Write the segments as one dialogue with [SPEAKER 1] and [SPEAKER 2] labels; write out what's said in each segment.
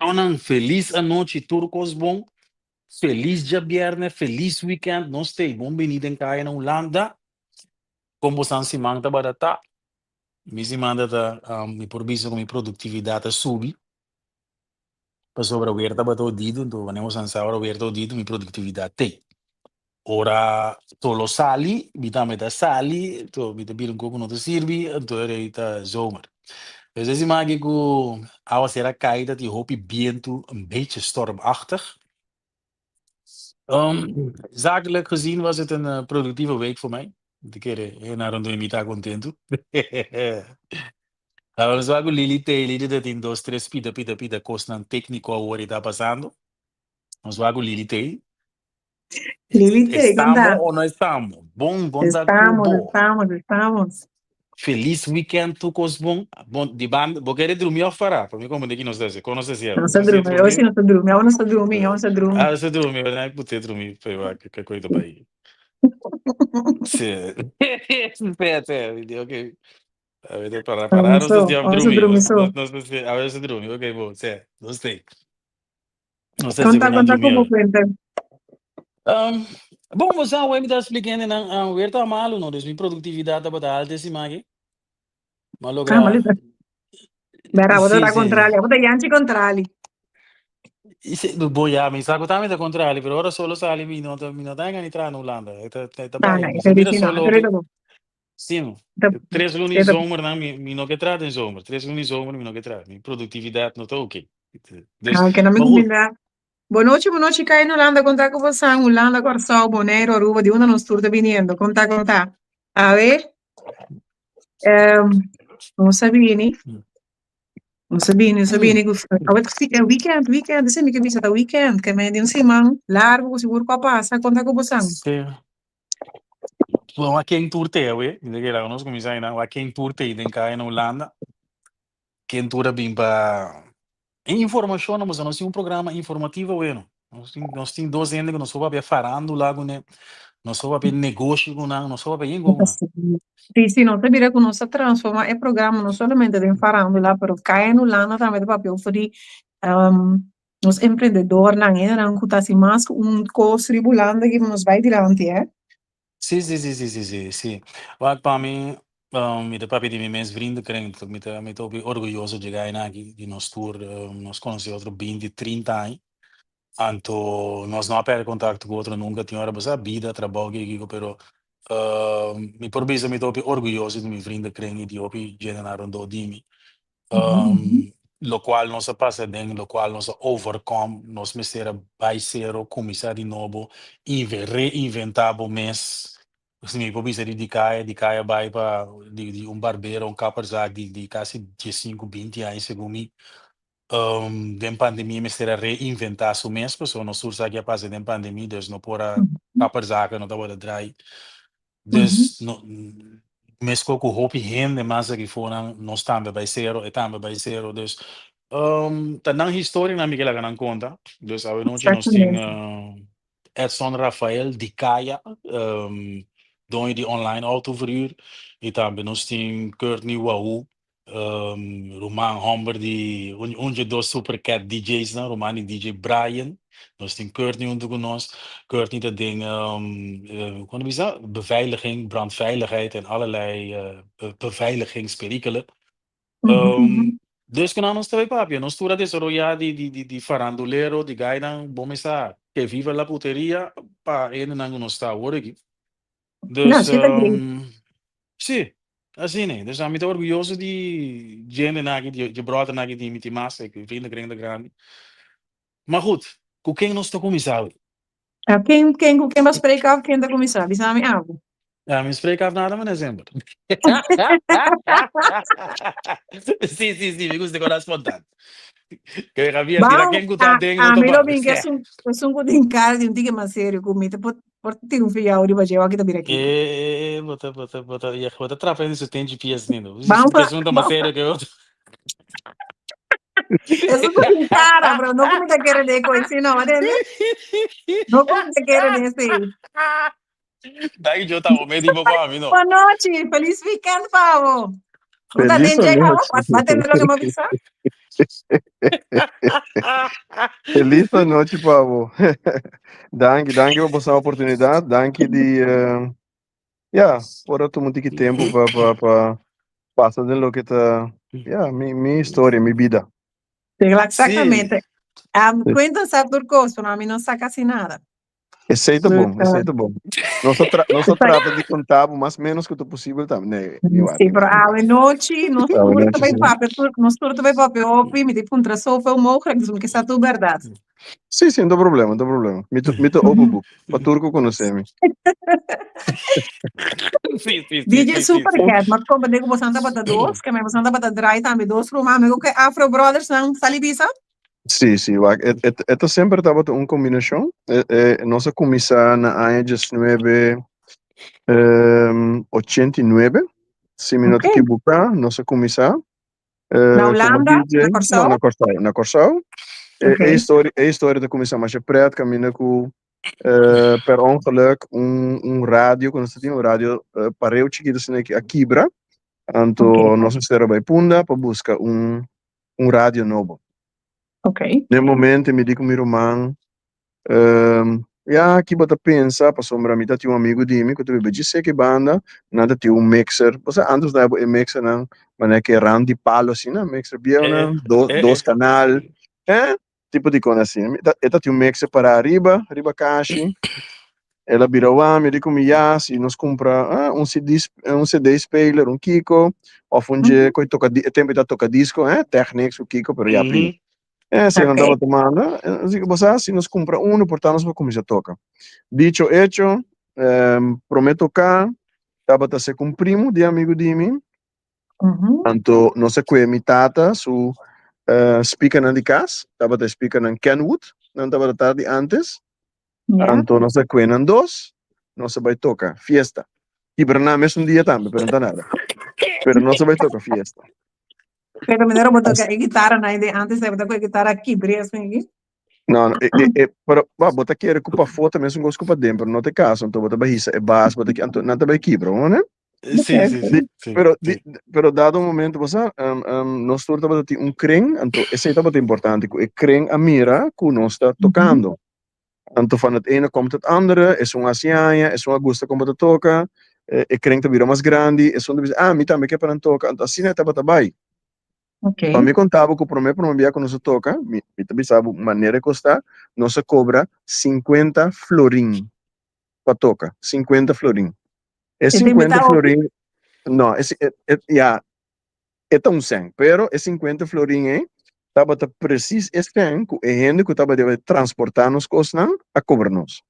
[SPEAKER 1] Shownan, felis anochi, tur kos bon. Felis djabièrnè, felis weekend. Nos t'ei bon bini den kaya na Hulanda. Kon bosan siman tabata ta? Mi siman ta ta, mi por bisa ku mi produktividat a subi. Pasobra weer tabata odido, anto wanneer bosan sa ora weer ta odido mi produktividat t'ei. Ora solo sali, mi tambe ta sali, anto mi ta bira un kos ku no ta sirbi, anto e ta zomer. Dus e siman aki ku awaser a kai ta tin hopi bientu, een beetje stormachtig. Zakelijk gezien was het een productieve week voor mij. Mi ta kere e na rondom mi ta kontentu. Awor nos wak ku Lily t'ei, Lily ta tin dos tres pida pida pida kosnan tékniko awor i ta pasando. Nos wak ku Lily t'ei.
[SPEAKER 2] Lili te,
[SPEAKER 1] Estamos
[SPEAKER 2] konta.
[SPEAKER 1] o no estamos? Bon, bon ta ku
[SPEAKER 2] Estamos,
[SPEAKER 1] bo.
[SPEAKER 2] estamos, estamos.
[SPEAKER 1] Feliz weekend tur kos bon. Bon, di banda, bo kere drumi of para? Pa mi komprende ki nos ta hasi. Kon nos ta hasi?
[SPEAKER 2] Nos a
[SPEAKER 1] Nos ta
[SPEAKER 2] drumi, hoy
[SPEAKER 1] drumi?
[SPEAKER 2] si nos a drumi, awe nos a drumi, awe nos a drumi.
[SPEAKER 1] Ah, nos a drumi, verdad? Put'e drumi, pero wak, ke koe ta bai. Sí. Espera, espera, mi di, ok. A ver, para, para,
[SPEAKER 2] Awe
[SPEAKER 1] nos ta
[SPEAKER 2] so,
[SPEAKER 1] hasi of
[SPEAKER 2] awe nos a
[SPEAKER 1] drumi.
[SPEAKER 2] drumi
[SPEAKER 1] Nos,
[SPEAKER 2] so.
[SPEAKER 1] nos, nos ta hasi, awe nos a drumi. Ok, bon, sí, nos ta. Nos ta
[SPEAKER 2] Konta,
[SPEAKER 1] hasi ku nan
[SPEAKER 2] konta
[SPEAKER 1] drumi
[SPEAKER 2] komo
[SPEAKER 1] awe.
[SPEAKER 2] kuenta.
[SPEAKER 1] Um, bon, bo sa, mi ta splika hendenan, weer ta malu, no? Dus mi produktividat tabata alto e siman aki. Mi a
[SPEAKER 2] Ah,
[SPEAKER 1] logra,
[SPEAKER 2] malu ta. Bera, bo
[SPEAKER 1] sí,
[SPEAKER 2] ta
[SPEAKER 1] sí.
[SPEAKER 2] kontrali, bo ta yanchi kontrali.
[SPEAKER 1] Sí, bon, ya, mi sa ku tambe ta kontrali, pero ora solo sali mi no ta, mi no ta haña ni traha na Hulanda. E ta, e ta
[SPEAKER 2] No,
[SPEAKER 1] bai.
[SPEAKER 2] no,
[SPEAKER 1] Mi
[SPEAKER 2] e
[SPEAKER 1] sa
[SPEAKER 2] ta
[SPEAKER 1] mira
[SPEAKER 2] di no,
[SPEAKER 1] solo
[SPEAKER 2] e ta
[SPEAKER 1] hopi.
[SPEAKER 2] di bo.
[SPEAKER 1] Sí, no.
[SPEAKER 2] Ta,
[SPEAKER 1] Tres luna
[SPEAKER 2] e
[SPEAKER 1] i
[SPEAKER 2] ta,
[SPEAKER 1] zomernan mi, mi no ke traha den zomer. Tres luna i zomer mi no ke traha. Mi produktividat no ta oké. Dus,
[SPEAKER 2] ah, ke no mi
[SPEAKER 1] maar goed.
[SPEAKER 2] kuminda. Bon nochi, bon nochi, kai in Hulanda, konta ku bosan, Hulanda, Kòrsou, Boneiru, Aruba, di unda nos tur ta biniendo, konta, konta. Awe, um, nos a bini, nos a bini, nos a bini ku, awe ta si, weekend, weekend, esei mi ke bisa ta weekend, ke men di un siman largu ku sigur ku a pasa, konta ku bosan.
[SPEAKER 1] Sí. Bon, a ken tur te awe, mi ta kere nos kuminsá einan, a ken tur te den kaya na Hulanda, ken tur a bin pa E informashon, nos nos tin un programa informativo bueno. Nos tin, nos tin dos hende ku nos por papia farándula kuné, nos por papia negoshi ku nan, nos por papia yen ku nan.
[SPEAKER 2] Sí, sí, nos ta mira ku nos a transformá e programa no solamente den farándula, pero kaya en Hulanda tambe ta papia over di nos emprendedornan, hendenan ku ta hasi mas ku un kos riba Hulanda aki pa nos bai dilanti, eh.
[SPEAKER 1] Sí, sí, sí, sí, sí, sí, sí. Wak pa mi, mi ta papia di mi mes vriendenkring, mi ta, mi ta hopi orguyoso dje gainan aki, di nos tur, nos konosé otro binti, trinta aña, anto nos no a pèrdè kontakto ku otro nunka, tin ora bo sa bida, trabou, kiko kiko, pero mi por bisa mi ta hopi orguyoso di mi vriendenkring i di hopi djentenan rondó di mi. Locual nos a pasa den, locual nos a overcome, nos mester a bai cero, cuminsa di nobo, reinventa bo mes. Si mi por bisa di Dikaya, Dikaya bai pa di di un barbero, un kapperszaak di di casi diesinku, binti aña segun mi. Den pandemia mester a reinventa su mes, pasobra nos tur sa ki a pasa den pandemia, dus no por a kapperszaken no tabata draai. Dus no, mesco cu hopi hende mas aki fonan, nos tambe bay cero, e tambe bay cero. Dus ta nan historianan mi ke laga nan conta. Dus awenochi nos tin Edson Rafael di Kaya, doño di Online Autoverhuur. Y tambe nos tin Courtney Wahoo, Ruman homber di un un dje dos Super Cat DJ's nan, ruman di DJ Brian. Nos tin Courtney hunto cu nos. Courtney ta den con ta bisa? Beveiliging, brandveiligheid en allerlei beveiligingsperikelen. Dus cu nan nos ta bay papia. Nos tur a desaroya di di di di farandulero, di guynan, bo mester que viva la puteria pa hendenan cu nos ta awor aki.
[SPEAKER 2] No,
[SPEAKER 1] Dus,
[SPEAKER 2] sí ta great.
[SPEAKER 1] sí, asina e. Dus ami ta orguyoso di djentenan aki, di dje bròdernan aki di mi tin mas, e vriendenkring ta grandi. Maar goed, ku ken nos ta kuminsá awe?
[SPEAKER 2] Ah, ken, ken, ku ken bo a spreek af, ken ta kuminsá? Bisa mi algu.
[SPEAKER 1] Ja, mi spreek af nada, meneer Semper. Sí, sí, sí, mi gusta ku spontaan. Ke Javier, tira
[SPEAKER 2] Bam,
[SPEAKER 1] ken ku ta
[SPEAKER 2] a,
[SPEAKER 1] den
[SPEAKER 2] a
[SPEAKER 1] no ta
[SPEAKER 2] mi lo
[SPEAKER 1] bam.
[SPEAKER 2] bin ke esun, esun ku tin kara di un tiki mas serio ku mi, ta por, por tira un fiau riba dje, wak ta bira kiko.
[SPEAKER 1] Eh, bo ta, bo ta, bo ta, ja, bo ta trapa in su ten GPS nindo.
[SPEAKER 2] Bam pa,
[SPEAKER 1] Esun ta mas
[SPEAKER 2] bam pa.
[SPEAKER 1] serio ke otro.
[SPEAKER 2] Esun ku tin kara, pero no ku mi ta kere den koi, si no, atende? No ku mi ta kere den esei.
[SPEAKER 1] Dai yo ta medi bo pa mi no.
[SPEAKER 2] Bon nochi, feliz weekend pa bo. Bo ta
[SPEAKER 3] Feliz
[SPEAKER 2] den dje kaba?
[SPEAKER 3] anochi.
[SPEAKER 2] Ba tende loke mi a bisa?
[SPEAKER 3] Felis anochi pa bo. Danki, danki pa boso oportunidat. Danki di eh, ja, por a tuma un tiki tempu pa pa pa pasa den loke ta ja, mi mi historia, mi bida.
[SPEAKER 2] Exactamente. Quentin sa tur kos, pero ami no sa kasi nada.
[SPEAKER 3] Esei ta bon, esei ta bon. Nos a tra nos a trata di konta bo mas menos ku ta posibel tambe. Nee, ni wak,
[SPEAKER 2] Sí,
[SPEAKER 3] ni
[SPEAKER 2] pero
[SPEAKER 3] wak, ni wak.
[SPEAKER 2] awe nochi nos
[SPEAKER 3] Awe
[SPEAKER 2] tur ta
[SPEAKER 3] nochi
[SPEAKER 2] bai
[SPEAKER 3] sí.
[SPEAKER 2] papia, tur, nos tur ta bai papia hopi, mi ta puntra zoveel mogelijk, dus mi ke sa tur bèrdat.
[SPEAKER 3] Sí, sí, no ta problema, no ta problema. Mi ta mi ta open book, pa tur ku konosé mi.
[SPEAKER 1] Sí, sí, sí,
[SPEAKER 2] DJ
[SPEAKER 1] sí, sí, sí.
[SPEAKER 2] Supercat, m'a komprendé ku bosan tabata dos, ke bosan tabata draai tambe dos ruman amigo ku e Afro Brothers nan sali bisa?
[SPEAKER 3] Sí, sí, wak, e, e, e ta semper tabata un kombinashon. E, e, nos a kuminsá na aña diesnuebe 89, si mi no ta
[SPEAKER 2] Ok.
[SPEAKER 3] ekiboká, nos a kuminsá
[SPEAKER 2] Na
[SPEAKER 3] eh, komo
[SPEAKER 2] Hulanda,
[SPEAKER 3] DJ.
[SPEAKER 2] na
[SPEAKER 3] No,
[SPEAKER 2] Kòrsou?
[SPEAKER 3] na Kòrsou, na Kòrsou. E,
[SPEAKER 2] Ok.
[SPEAKER 3] e historia, e historia ta kuminsá masha pret, kaminda ku eh, per ongeluk un, un radio ku nos ta tin, un radio eh, pareu chikitu asina a kibra. Anto
[SPEAKER 2] Ok.
[SPEAKER 3] nos mester a bai Punda pa buska un un radio nobo.
[SPEAKER 2] Ok.
[SPEAKER 3] Den momento mi di ku mi ruman, ehm, ya ki bo ta pensa pasobra mi ta tin un amigu di mi ku ta biba djis seki banda, nan ta tin un mixer, bo sa antes nan e mixernan manera ke rand di palo asina, mixer bieunan, dos dos kanal, eh, tipo di kon asina. Mi ta e ta tin un mixer para ariba, riba kashi. El a bira wak, mi di ku mi ya, si nos kumpra un CD, un CD speler, un kiko, òf un dje ku e toka e tempu e ta toka disko, eh, Technics ku kiko, pero ya pri. Eh, si nan tabata manda, así ku bo sa, si nos kumpra unu, por ta nos por kuminsá toka. Dicho hecho, promé toká tabata ser ku un primu di amigu di mi, Anto nos a kue mi tata su speakernan di kas, tabata e speakernan Kenwood, nan tabata ta di antes. Anto nos a kue nan dos, nos a bai toka fiesta. Kibra nan mesun dia tambe, pero no ta nada. Pero nos a bai toka fiesta.
[SPEAKER 2] Pero manera bo toka e gitara nan di antes, bo ta kue gitara kibri asina aki.
[SPEAKER 3] No, no, e, e, e, pero ba, bo ta kere ku pafó ta mesun kos ku paden, pero no ta e kaso. Anto bo ta bai hisa e bas, bo ta ki, anto nan ta bai kibra, bo ne?
[SPEAKER 1] Sí, sí, sí, sí,
[SPEAKER 3] Pero, di,
[SPEAKER 1] sí.
[SPEAKER 3] pero dado un momento, bo sa, um, um, nos tur tabata tin un kren, anto esei tabata importante, ku e kren a mira ku nos ta tokando. Anto van het ene komt het andere, esun a hasi aña, esun a gusta kon bo ta toka, e, e kren ta bira mas grandi, esun ta bisa, ah, mi tambe ke pa nan toka, anto asina e tabata bai.
[SPEAKER 2] Ok.
[SPEAKER 3] Pa mi konta bo ku promé promé bia ku nos a toka, mi, mi ta bisa bo manera e kos ta, nos a kobra sinkuenta florin pa toka, sinkuenta florin. E
[SPEAKER 2] E tin
[SPEAKER 3] sinkuenta
[SPEAKER 2] mitad hopi?
[SPEAKER 3] florin, no, e, e, e, ya, e ta un sèn, pero e sinkuenta florin ei tabata presis e sèn ku e hende ku tabata debe transportá nos kosnan a kobra nos.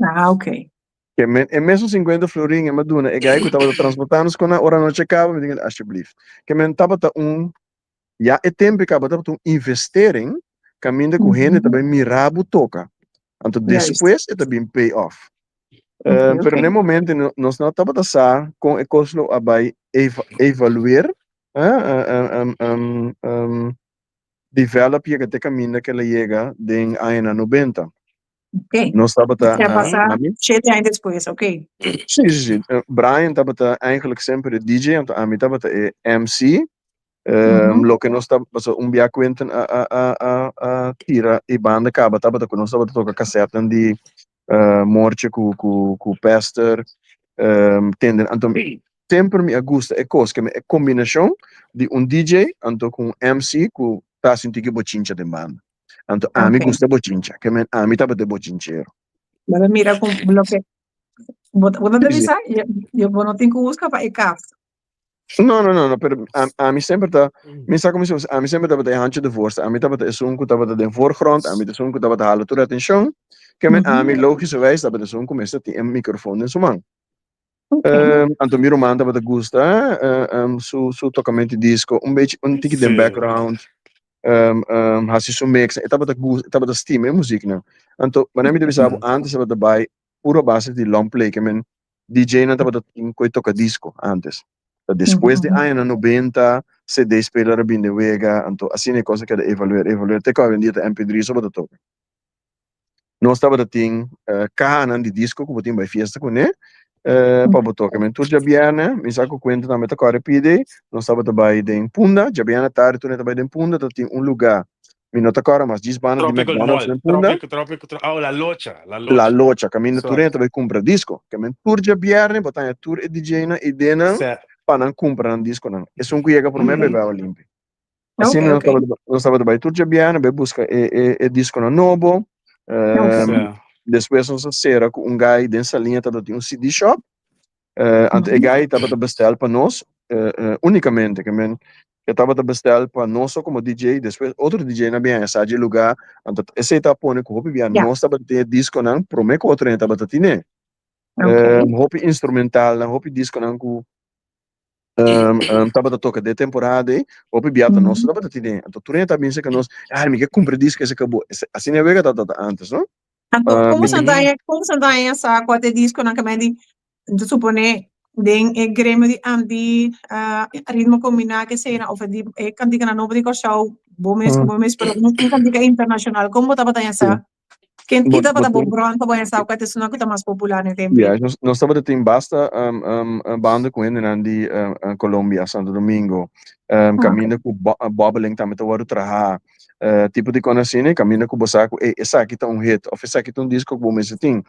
[SPEAKER 2] Ah, ok.
[SPEAKER 3] Ke men, e mesun sinkuenta florin e m'a duna e gai ku tabata transportá nos kosnan, ora nochi a kaba, mi di, alsjeblieft. Ke men tabata un, ya e tempu ei kaba tabata un investering kaminda ku hende ta bai mira bo toka. Anto despues e ta bin pay off. Pero n'e momento nos no tabata sa kon e kos lo a bai evaluer, develop yega te kaminda ku el a yega den añanan nobenta.
[SPEAKER 2] Ok.
[SPEAKER 3] Nos tabata,
[SPEAKER 2] Esei a pasa
[SPEAKER 3] ami?
[SPEAKER 2] shete aña despues, ok.
[SPEAKER 3] Sí, sí, sí. Brian tabata eigenlijk semper e DJ, anto ami tabata e MC. Loke nos ta, pasobra un bia Quentin a, a, a, a, a tira e banda kaba tabata ku nos tabata toka kasetnan di Mortje ku, ku, ku Pester, tende. Anto semper mi a gusta e kos, ke e kombinashon di un DJ anto ku un MC ku ta hasi un tiki bochincha den banda. Anto ami gusta bochincha, ke men ami tabata e bochinchero.
[SPEAKER 2] Bo ta mira ku loke bo bo ta bisa, bo no tin ku buska pa e kas.
[SPEAKER 3] No, no, no, no, pero ami semper ta, mi sa como si ami semper tabata e handje de voorste, ami tabata esun ku tabata den voorgrond, ami ta esun ku tabata hala tur atencion, ke men ami logischerwijs tabata esun ku mester tin e microfoon den su man. Anto mi ruman tabata gusta su su tokamento di disco un bechi un tiki den background hasi su mix e tabata gusta e tabata stima e muziknan. Anto manera mi ta bisa bo antes tabata bai puro a base di long play ke men DJ nan tabata tin koe toka disco antes. Ta despues di añanan nobenta CD speler a bin den wega anto asina e kos a keda evaluer evaluer te ku awendia ta mp3 so bo ta toka. Nos tabata tin kahanan di disco ku bo tin bai fiesta kuné. Pa bo toka. Men tur djabièrnè, mi sa ku kuenta tambe ta kòrè pidi, nos tabata bai den Punda, djabièrnè tardi tur nan ta bai den Punda, ta tin un lugá, mi no ta kòrda mas, djis banda di
[SPEAKER 1] Tropical
[SPEAKER 3] McDonald's
[SPEAKER 1] Mall,
[SPEAKER 3] den Punda.
[SPEAKER 1] Tropical, Tropical, Tro- oh, La Locha, La
[SPEAKER 3] La
[SPEAKER 1] Locha.
[SPEAKER 3] Locha, kaminda tur
[SPEAKER 1] Sorry.
[SPEAKER 3] hende ta bai kumpra disko. Ke men tur djabièrnè bo ta haña tur e DJ-nan i denan
[SPEAKER 1] Sè.
[SPEAKER 3] pa nan kumpra nan diskonan. Esun ku yega promé bai bai awa limpi. Asina nos tabata nos tabata bai tur djabièrnè bai buska e e e diskonan nobo.
[SPEAKER 1] Sè.
[SPEAKER 3] Despues nos a sera ku un guy den Saliña tabata tin un CD shop. Anto e guy tabata bestel pa nos unicamente, ke men e tabata bestel pa nos so como DJ, despues otro DJ nan bin haña sa dje lugar, anto esei ta pone ku hopi bia nos tabata tin e disconan prome ku otro hende tabata tine. Hopi instrumentalnan, hopi disconan ku tabata toka den e temporada ei, hopi bia ta nos tabata tine. Anto tur hende ta bin serka nos, ay mi ke kumpra e disco ese kabo, asina e wega tabata antes no.
[SPEAKER 2] Anto komo sa komo sa daña sa kua ta e disconan ke men di Mi ta suponé den e gremio di anti ritmo kombiná ke esei of di e kantikanan nobo di Kòrsou, bo mes ku bo mes, pero un kantika internashonal, kon bo tabata haña sa? Ken ki tabata bo bron pa bo haña sa kua ta esunnan ku ta mas popular na e tempu?
[SPEAKER 3] Ya, nos tabata tin basta banda ku hendenan di Colombia, Santo Domingo, kaminda ku bòbeling tambe ta wòrdu trahá, tipo di kos asina, kaminda ku bo sa ku ey esaki ta un hit òf esaki ta un disko ku bo mester tin.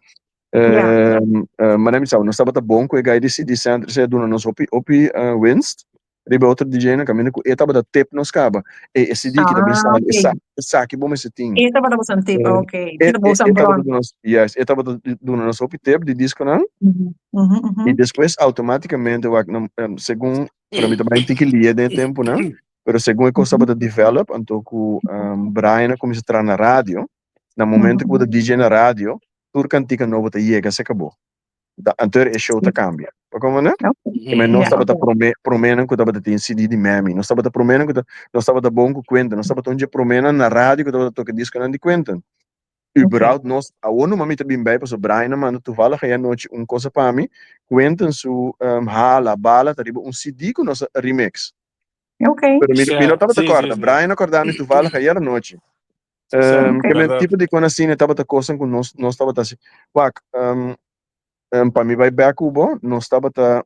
[SPEAKER 2] Ja.
[SPEAKER 3] Maar mi sa, nos tabata bon ku e guy di CD Center, esei a duna nos hopi, hopi winst riba e otro DJ nan kaminda ku e tabata tip nos kaba. Ey, e CD ki ta bin
[SPEAKER 2] Ah,
[SPEAKER 3] sali,
[SPEAKER 2] ok.
[SPEAKER 3] esaki bo mester tin.
[SPEAKER 2] E tabata boso tip, ok.
[SPEAKER 3] E,
[SPEAKER 2] Tabata
[SPEAKER 3] e,
[SPEAKER 2] boso
[SPEAKER 3] e tabata
[SPEAKER 2] bron.
[SPEAKER 3] duna nos, yes, e tabata duna nos hopi tip di diskonan.
[SPEAKER 2] Mhm, mhm, mhm.
[SPEAKER 3] I despues automaticamente wak nan, segun, pero mi ta bai un tiki lie den e tempunan, pero segun e kos tabata develop, anto ku Brian a kuminsá traha na radio, na momento ku bo ta DJ na radio, tur kantika nobo ta yega se kabo. Da anto e show ta kambia. Bo komprende?
[SPEAKER 2] Okay.
[SPEAKER 3] Men nos
[SPEAKER 2] Ja,
[SPEAKER 3] tabata
[SPEAKER 2] okay.
[SPEAKER 3] prome promenan ku tabata tin CD di Mammy. Nos tabata promenan ku ta nos tabata bon ku Quentin. Nos tabata un dje promenan na radio ku tabata toka diskonan di Quentin. Überhaupt nos awor numa mi ta bin bei pasobra Brian a manda toevallig ayer anochi un cosa pa mi. Quentin su Hala Bala ta riba un CD ku nos a remix.
[SPEAKER 2] Okay.
[SPEAKER 3] Pero mi mi no
[SPEAKER 1] Sha,
[SPEAKER 3] tabata
[SPEAKER 1] sí, sí,
[SPEAKER 3] kòrda.
[SPEAKER 1] sí.
[SPEAKER 3] Brian a kòrda mi toevallig ayer anochi.
[SPEAKER 1] Sha,
[SPEAKER 3] Ke men
[SPEAKER 1] bèrdat.
[SPEAKER 3] tipo di kon asina tabata kosnan ku nos nos tabata hasi. Wak, pa mi bai bèk ku bo, nos tabata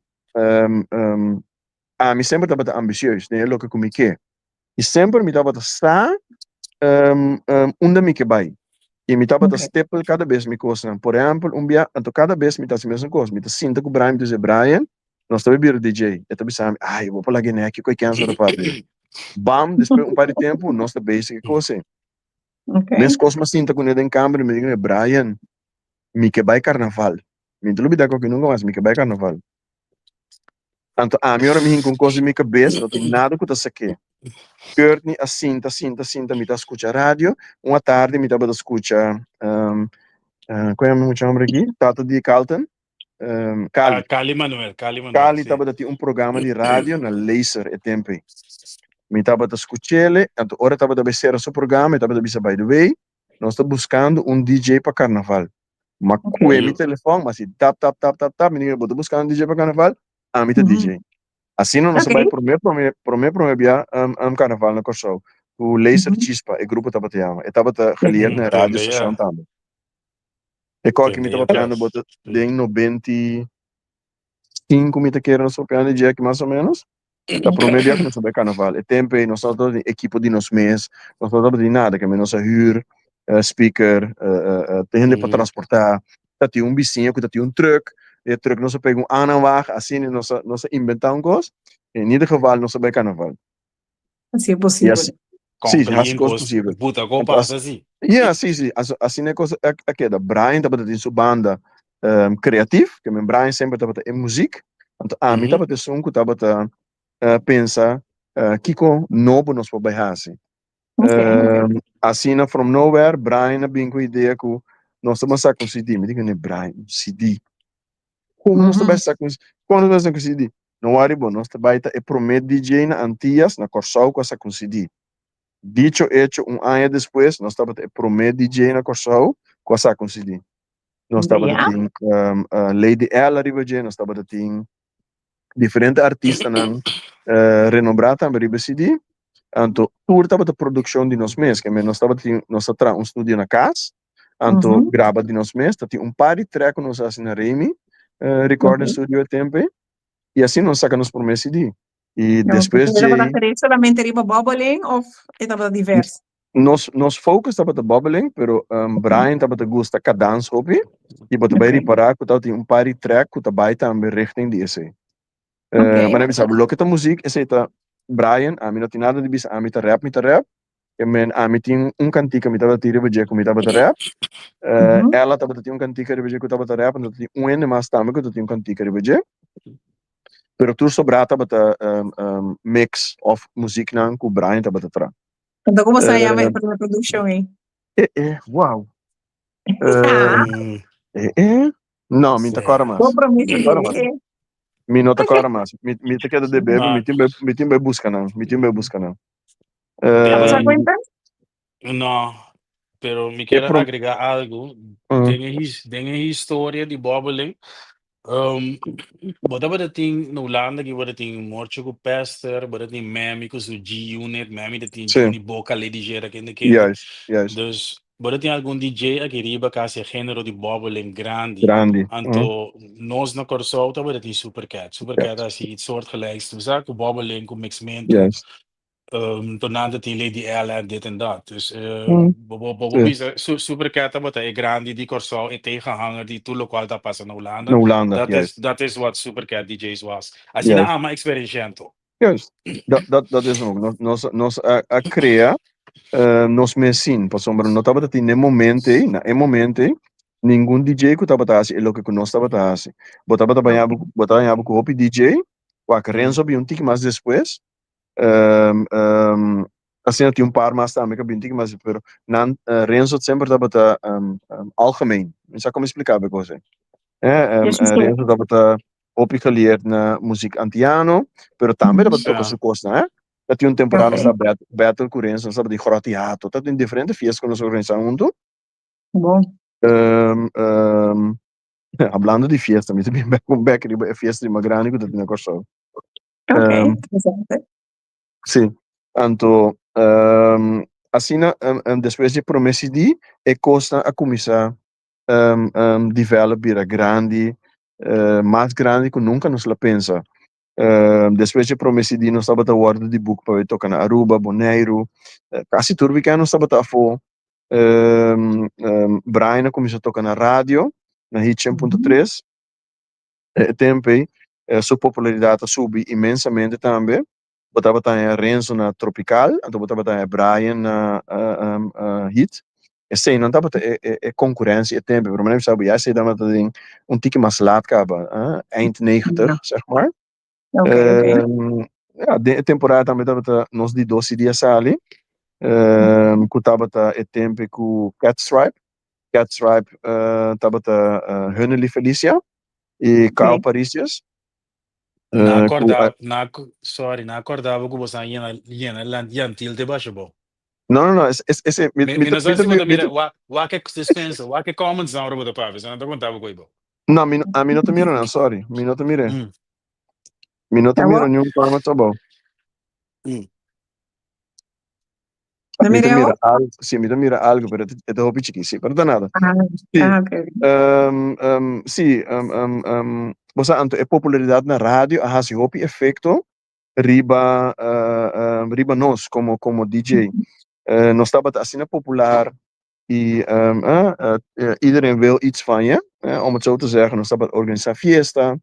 [SPEAKER 3] ami semper tabata ambisieus den e loke ku mi ke. I semper mi tabata sa unda mi ke bai. I mi tabata stipel kada bes mi kosnan. Por ehèmpel, un bia, anto kada bes mi ta hasi mesun kos. Mi ta sinta ku Brian, mi ta bisa, Brian, nos ta bai bira DJ. E ta bisa mi, ay, bo por laga e nèki ku e kèns ora papia. Bam, despues un par di tempu, nos ta bezig e kos ei. Meskos mi a sinta kuné den kamber, mi di kuné, Brian, mi ke bai karnaval. Mi no ta lubidá ku aki nunka mas, mi ke bai karnaval. Anto ami ora mi hinka un kos den mi kabes, no tin nada ku ta sak'é. Courtney a sinta, sinta, sinta, mi ta skucha radio. Un atardi mi tabata skucha, kon yama e mucha homber aki? Tata di Carlton, Cali.
[SPEAKER 1] Ah, Cali Manuel, Cali Manuel,
[SPEAKER 3] Cali
[SPEAKER 1] sí.
[SPEAKER 3] tabata tin un programa di radio na Laser e tempu ei. Mi tabata skuch'el, anto ora e tabata bai sera su programa, e tabata bisa, by the way, nos ta buskando un DJ pa karnaval. Ma kue mi telefòn, mi a hasi tap, tap, tap, tap, tap, mi di, bo ta buskando un DJ pa karnaval? Ami ta DJ. Asina nos a bai promé promé promé promé bia karnaval na Kòrsou ku Laser Chispa e grupo tabata yama. E tabata geleerd na e radio station tambe. E kòki mi ta papiando bo ta den 95 mi ta kere nos papiando di djeki mas o menos. Ta promé bia ku nos a bai karnaval. E tempu ei nos no tabatin ekipo di nos mes, nos no tabatin nada, kende nos a hür speaker, hende pa transportá. Ta tin un bisiña ku ta tin un trùk, e trùk nos a pega un aanhangwagen, asina nos a nos a inventá un kos. En ieder geval nos a bai karnaval.
[SPEAKER 2] Hasi e posibel.
[SPEAKER 3] Sí, hasi kos posibel.
[SPEAKER 1] Buta ko pasa si.
[SPEAKER 3] Ja, sí, sí. Asina e kos a keda. Brian tabata tin su banda kreatif, ke men Brian semper tabata e muzik. Anto ami tabata esun ku tabata pensa kiko nobo nos por bai hasi. Asina from nowhere Brian a bin ku idea ku nos ta ban saka un CD. Mi di kuné, Brian, un CD? Kon nos ta bai saka un kon nos ta bai saka un CD? No wari bo, nos ta bai ta e promé DJ na Antias, na Kòrsou ku a saka un CD. Dicho hecho, un aña despues nos tabata e promé DJ na Kòrsou ku a saka un CD. Nos tabata tin Lady L ariba dje, nos tabata tin diferente artistanan renombrá tambe riba e CD. Anto tur tabata produkshon di nos mes, kende nos tabata tin, nos a traha un studio na kas, anto graba di nos mes. Ta tin un par di track ku nos a hasi na Remy. Recording
[SPEAKER 2] Ok.
[SPEAKER 3] Studio e tempo ei. I asina nos saka nos promé CD. I
[SPEAKER 2] Ok.
[SPEAKER 3] despues
[SPEAKER 2] E
[SPEAKER 3] dje
[SPEAKER 2] tabata
[SPEAKER 3] ei
[SPEAKER 2] gericht solamente riba bobbeling of e tabata divers?
[SPEAKER 3] Nos focus tabata bobbeling, pero Brian tabata gusta cadans hopi i bo ta bai
[SPEAKER 2] Ok.
[SPEAKER 3] ripará ku tabatin un par di track ku ta bai tambe richting di esei.
[SPEAKER 2] Ok.
[SPEAKER 3] Manera bisa bo loke ta muziek esei ta Brian, ami no tin nada di bisa, ami ta rap, mi ta rap. Ke men ami tin un kantika mi tabata tin riba dje ku mi tabata rap. Ella tabata tin un kantika riba dje ku tabata rap, anto tin un hende mas tambe ku ta tin un kantika riba dje. Pero tur sobrá tabata mix òf muziknan ku Brian tabata traha.
[SPEAKER 2] Anto komo sa yama e promé produkshon ei?
[SPEAKER 3] E e, wow. E e, no, mi ta kòrda mas.
[SPEAKER 2] Bo promé
[SPEAKER 3] Mi ta kòrda mas.
[SPEAKER 2] CD.
[SPEAKER 3] Mi no ta kòrda mas. Mi ta keda debe, mi tin bai, mi tin bai buska nan, mi tin bai buska nan.
[SPEAKER 2] Abo sa kuenta?
[SPEAKER 1] No, pero mi
[SPEAKER 3] E
[SPEAKER 1] kier
[SPEAKER 3] prom-
[SPEAKER 1] agrega algo. Den e historia di Bobbeling, bo tabata tin na Hulanda ki bo ta tin Morcho ku Pester, bo ta tin Memmy ku su G-Unit, Memmy ta tin Johnny Boca, Lady Jera, kende kende.
[SPEAKER 3] Juist, juist.
[SPEAKER 1] Dus bo ta tin algun DJ aki riba ku hasi e genero di Bobbeling grandi.
[SPEAKER 3] Grandi.
[SPEAKER 1] Anto nos na Kòrsou tabata tin Supercat. Supercat a hasi iets soortgelijks, bo sa, ku Bobbeling, ku mixmento. Tornando tin Lady Ella en dit en dat. Dus bo bo bo bisa Supercat tabata e grandi di Kòrsou, e tegenhanger di tur lokual ta pasa na Hulanda.
[SPEAKER 3] Na Hulanda,
[SPEAKER 1] Dat is
[SPEAKER 3] juist.
[SPEAKER 1] dat is wat Supercat DJ's was. Asina ama eksperenshento.
[SPEAKER 3] Juist. Dat dat dat is ook. Nos nos nos a a krea nos mes sin, pasobra no tabata tin n'e momento ei, na e momento ei, ningun DJ ku tabata hasi e loke ku nos tabata hasi. Bo tabata baña bo bo ta baña bo ku hopi DJ, wak Renzo a bin un tiki mas despues, Asina tin un par mas tambe ku a bin tiki mas, pero nan Renzo semper tabata algemeen. Mi sa komo expliká bo e kos ei. Renzo tabata hopi geleerd na muzik antiano, pero tambe tabata toka su kosnan, eh. Ta tin un temporada nos ta battle ku Renzo, nos tabata di Groti Hato, ta tin diferente fiesta ku nos a organisá huntu.
[SPEAKER 2] Bon.
[SPEAKER 3] Hablando di fiesta, mi ta bin bek un bek riba e fiesta di mas grandi ku ta tin na Kòrsou.
[SPEAKER 2] Ok, interesante.
[SPEAKER 3] Sí, anto asina despues di e prome CD e kosnan a kuminsá develop bira grandi, mas grandi ku nunka nos lo a pensa. Despues di e prome CD nos tabata wòrdu di boek pa bai toka na Aruba, Boneiru, kasi tur wikènt nos tabata afó. Brian a kuminsá toka na radio na Hit 100.3. E tempu ei su popularidat a subi inmensamente tambe. Bo tabata haña Renzo na Tropical, anto bo tabata haña Brian na Hit. Eseinan tabata e konkurensia e tempu ei, pero mi sa bo ya esei tabata den un tiki mas lat kaba, eind negentig, zeg maar. Ya, den e temporada tambe tabata nos di dos CD a sali, ku tabata e tempu ei ku Cat Stripe. Cat Stripe tabata Hunnely Felicia i Carl Parisius.
[SPEAKER 1] Na acorda, na, sorry, na acordaba ku bosan yena, yena land Yantil te basha bo.
[SPEAKER 3] No, no, no, es, es, ese, mi,
[SPEAKER 1] Mi,
[SPEAKER 3] mi
[SPEAKER 1] mi
[SPEAKER 3] ta,
[SPEAKER 1] no sa
[SPEAKER 3] mi ta,
[SPEAKER 1] si bo ta
[SPEAKER 3] mi
[SPEAKER 1] mira,
[SPEAKER 3] ta,
[SPEAKER 1] wa, wa ke suspense, wa ke comments nan ora bo ta papia, so nan ta konta bo koe bo.
[SPEAKER 3] No, mi no, ami no ta mira nan, sorry, mi no ta mira. Mi no ta
[SPEAKER 2] Awor?
[SPEAKER 3] mira niun comments abou.
[SPEAKER 2] No
[SPEAKER 3] Mi ta
[SPEAKER 2] mira
[SPEAKER 3] mira
[SPEAKER 2] awor?
[SPEAKER 3] algo, sí, mi ta mira algo, pero e ta hopi chikí, sí, pero ta nada.
[SPEAKER 2] Ah,
[SPEAKER 3] Sí.
[SPEAKER 2] ah, ok.
[SPEAKER 3] Sí, bo sa anto e popularidad na radio a hasi hopi efecto riba riba nos como como DJ. Nos tabata asina popular y iedereen wil iets van je, om het zo te zeggen, nos tabata organisa fiesta,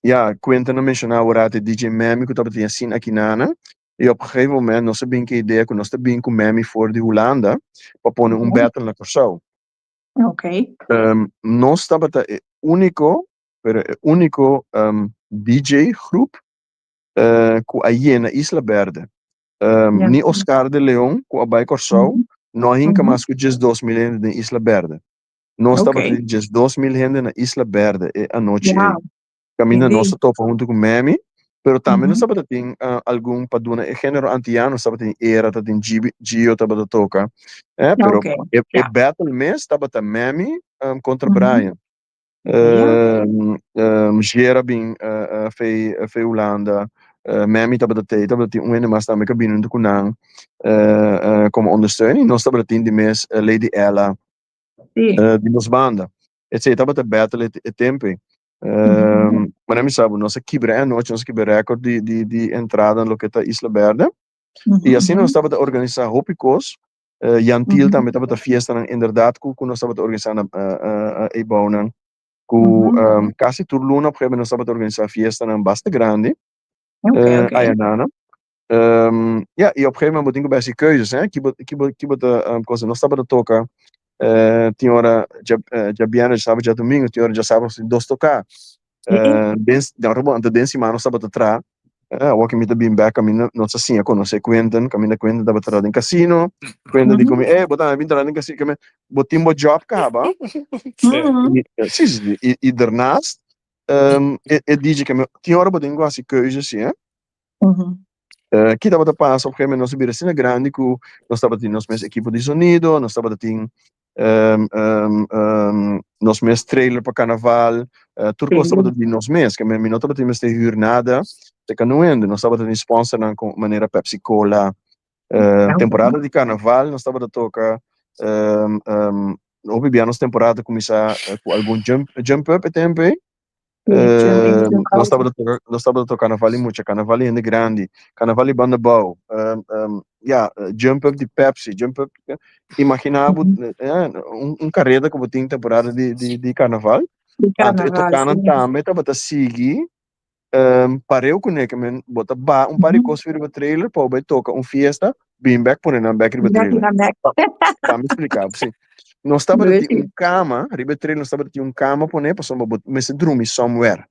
[SPEAKER 3] ya, Quinten a menciona awor e DJ Memmy cu tabatin asina aki nana, y op gegeven moment nos a bin cu e idea cu nos ta bin cu Memmy for di Hulanda pa pone un battle na Corsou. Nos tabata e unico, pero e unico DJ groep cu a yena Isla Berde. Ni Oscar de Leon cu a bay Corsou no a hinca mas cu 12.000 hende den Isla Berde. Nos tabata di 12.000 hende na Isla Berde e anochi ei. Caminda nos a topa hunto cu Memmy, pero tambe nos tabata tin algun pa duna e genero antiano, nos tabata tin Era, tabata tin Gio tabata toca, pero e battle mes tabata Memmy contra Brian. Gera bin fei fei Hulanda, Memmy tabata tei, tabata tin un hende mas tambe ku a bini huntu ku nan komo ondersteuning. Nos tabata tin di mes Lady Ella di nos banda. Esei tabata battle e, e tempo ei. Maar mi sabi, nos a kibra e anochi, nos a kibra record di, di, di entrada na loke ta Isla Berde. I asina nos tabata organisa hopi kos. Jan Thiel tambe tabata fiestanan inderdaad ku ku nos tabata organisa na e bounan. Ku kasi tur luna op gegeven moment nos tabata organisa fiestanan basta grandi. Ayanana. Ja, i op gegeven moment bo tin ku bai hasi keuzes, hè. Ki bo, ki bo, ki bo ta cosa. Nos tabata toka tin ora dja djabièrnè, djasabra, djadumingu, tin ora djasabra nos tin dos toká. Den, anto den siman nos tabata traha. Awor ku mi ta bin bèk kaminda nos a siña konosé Quinten, kaminda Quinten tabata traha den kasino, Quinten di ku mi, ey bo tambe bin traha den kasino, ke men bo tin bo jòb kaba, si si si, i dernaast e DJ ke men tin ora bo tin ku hasi keuze si, eh. Ki tabata pasa op gegeven moment nos a bira asina grandi ku nos tabatin nos mes ekipo di sonido, nos tabatin nos mes trailer pa karnaval, tur kos tabata di nos mes, ke mi no tabatin mester hür nada te kanuende, nos tabatin sponsornan ku manera Pepsi Cola, temporada di karnaval nos tabata toka hopi bia nos temporada ta kuminsá ku algun jump jump up e tempu ei. Nos tabata toka nos tabata toka karnaval di mucha, karnaval di hende grandi, karnaval di banda bou, ya, jump up di Pepsi, jump up, imagina bo un kareda ku bo tin temporada di di di karnaval, anto e tokanan tambe tabata sigui pareu kuné ke men bo ta baha un par di kos riba trailer pa bo bai toka un fiesta, bin bek pone nan bek riba trailer. Pa mi splika bo, si. Nos tabata tin un kama, riba e trailer nos tabata tin un kama pone pasobra bo mester drumi somewhere.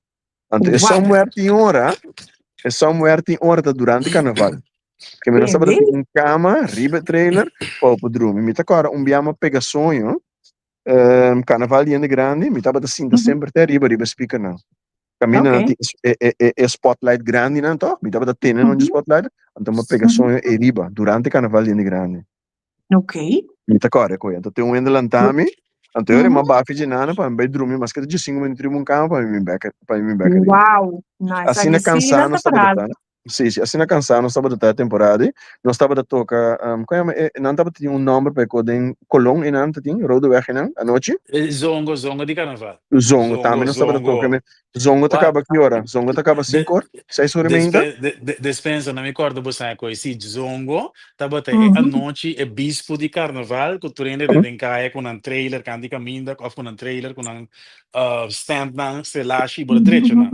[SPEAKER 3] Anto e somewhere tin ora, e somewhere tin ora ta durante karnaval. Ke nos tabata tin un kama riba e trailer pa bo por drumi. Mi ta kòrda un bia mi a pega soño, karnaval di hende grandi, mi tabata sinta semper te ariba riba e speakernan. Kaminda nan tin e e e e spotlight grandinan tòg, mi tabata tene nan dje spotlight, anto mi a pega soño ei riba durante karnaval di hende grandi.
[SPEAKER 2] Ok.
[SPEAKER 3] Mi ta kòrda ku anto tin un hende lantá mi, anto e ora mi a bafi dje nana pa mi bai drumi maske ta dje sinku minüt riba un kama pa mi bin bèk pa mi bin bèk ariba.
[SPEAKER 2] Wow, nice.
[SPEAKER 3] Asina
[SPEAKER 2] Aki sí
[SPEAKER 3] kansá
[SPEAKER 2] nan
[SPEAKER 3] nos
[SPEAKER 2] ta
[SPEAKER 3] tabata
[SPEAKER 2] praat.
[SPEAKER 3] ta. Sí, sí, asina kansá nos tabata ta e temporada ei. Nos tabata toka, kon yama e, nan tabata tin un nòmber pa e kos den Colon einan ta tin, Rodeweg einan, anochi.
[SPEAKER 1] Zongo, zongo di karnaval.
[SPEAKER 3] Zongo, tambe
[SPEAKER 1] Zongo,
[SPEAKER 3] nos tabata toka
[SPEAKER 1] zongo.
[SPEAKER 3] me. Zongo ta
[SPEAKER 1] Wak,
[SPEAKER 3] kaba ki ora? Zongo ta kaba
[SPEAKER 1] de,
[SPEAKER 3] sinku or? Seis or i meinta?
[SPEAKER 1] despe, de, de, despensa, no mi kòrda bo sa ku e si zongo tabata e anochi, e bispu di karnaval ku tur hende den den kaya ku nan trailer kant di kaminda òf ku nan trailer ku nan standnan selashi bo ta drecha nan.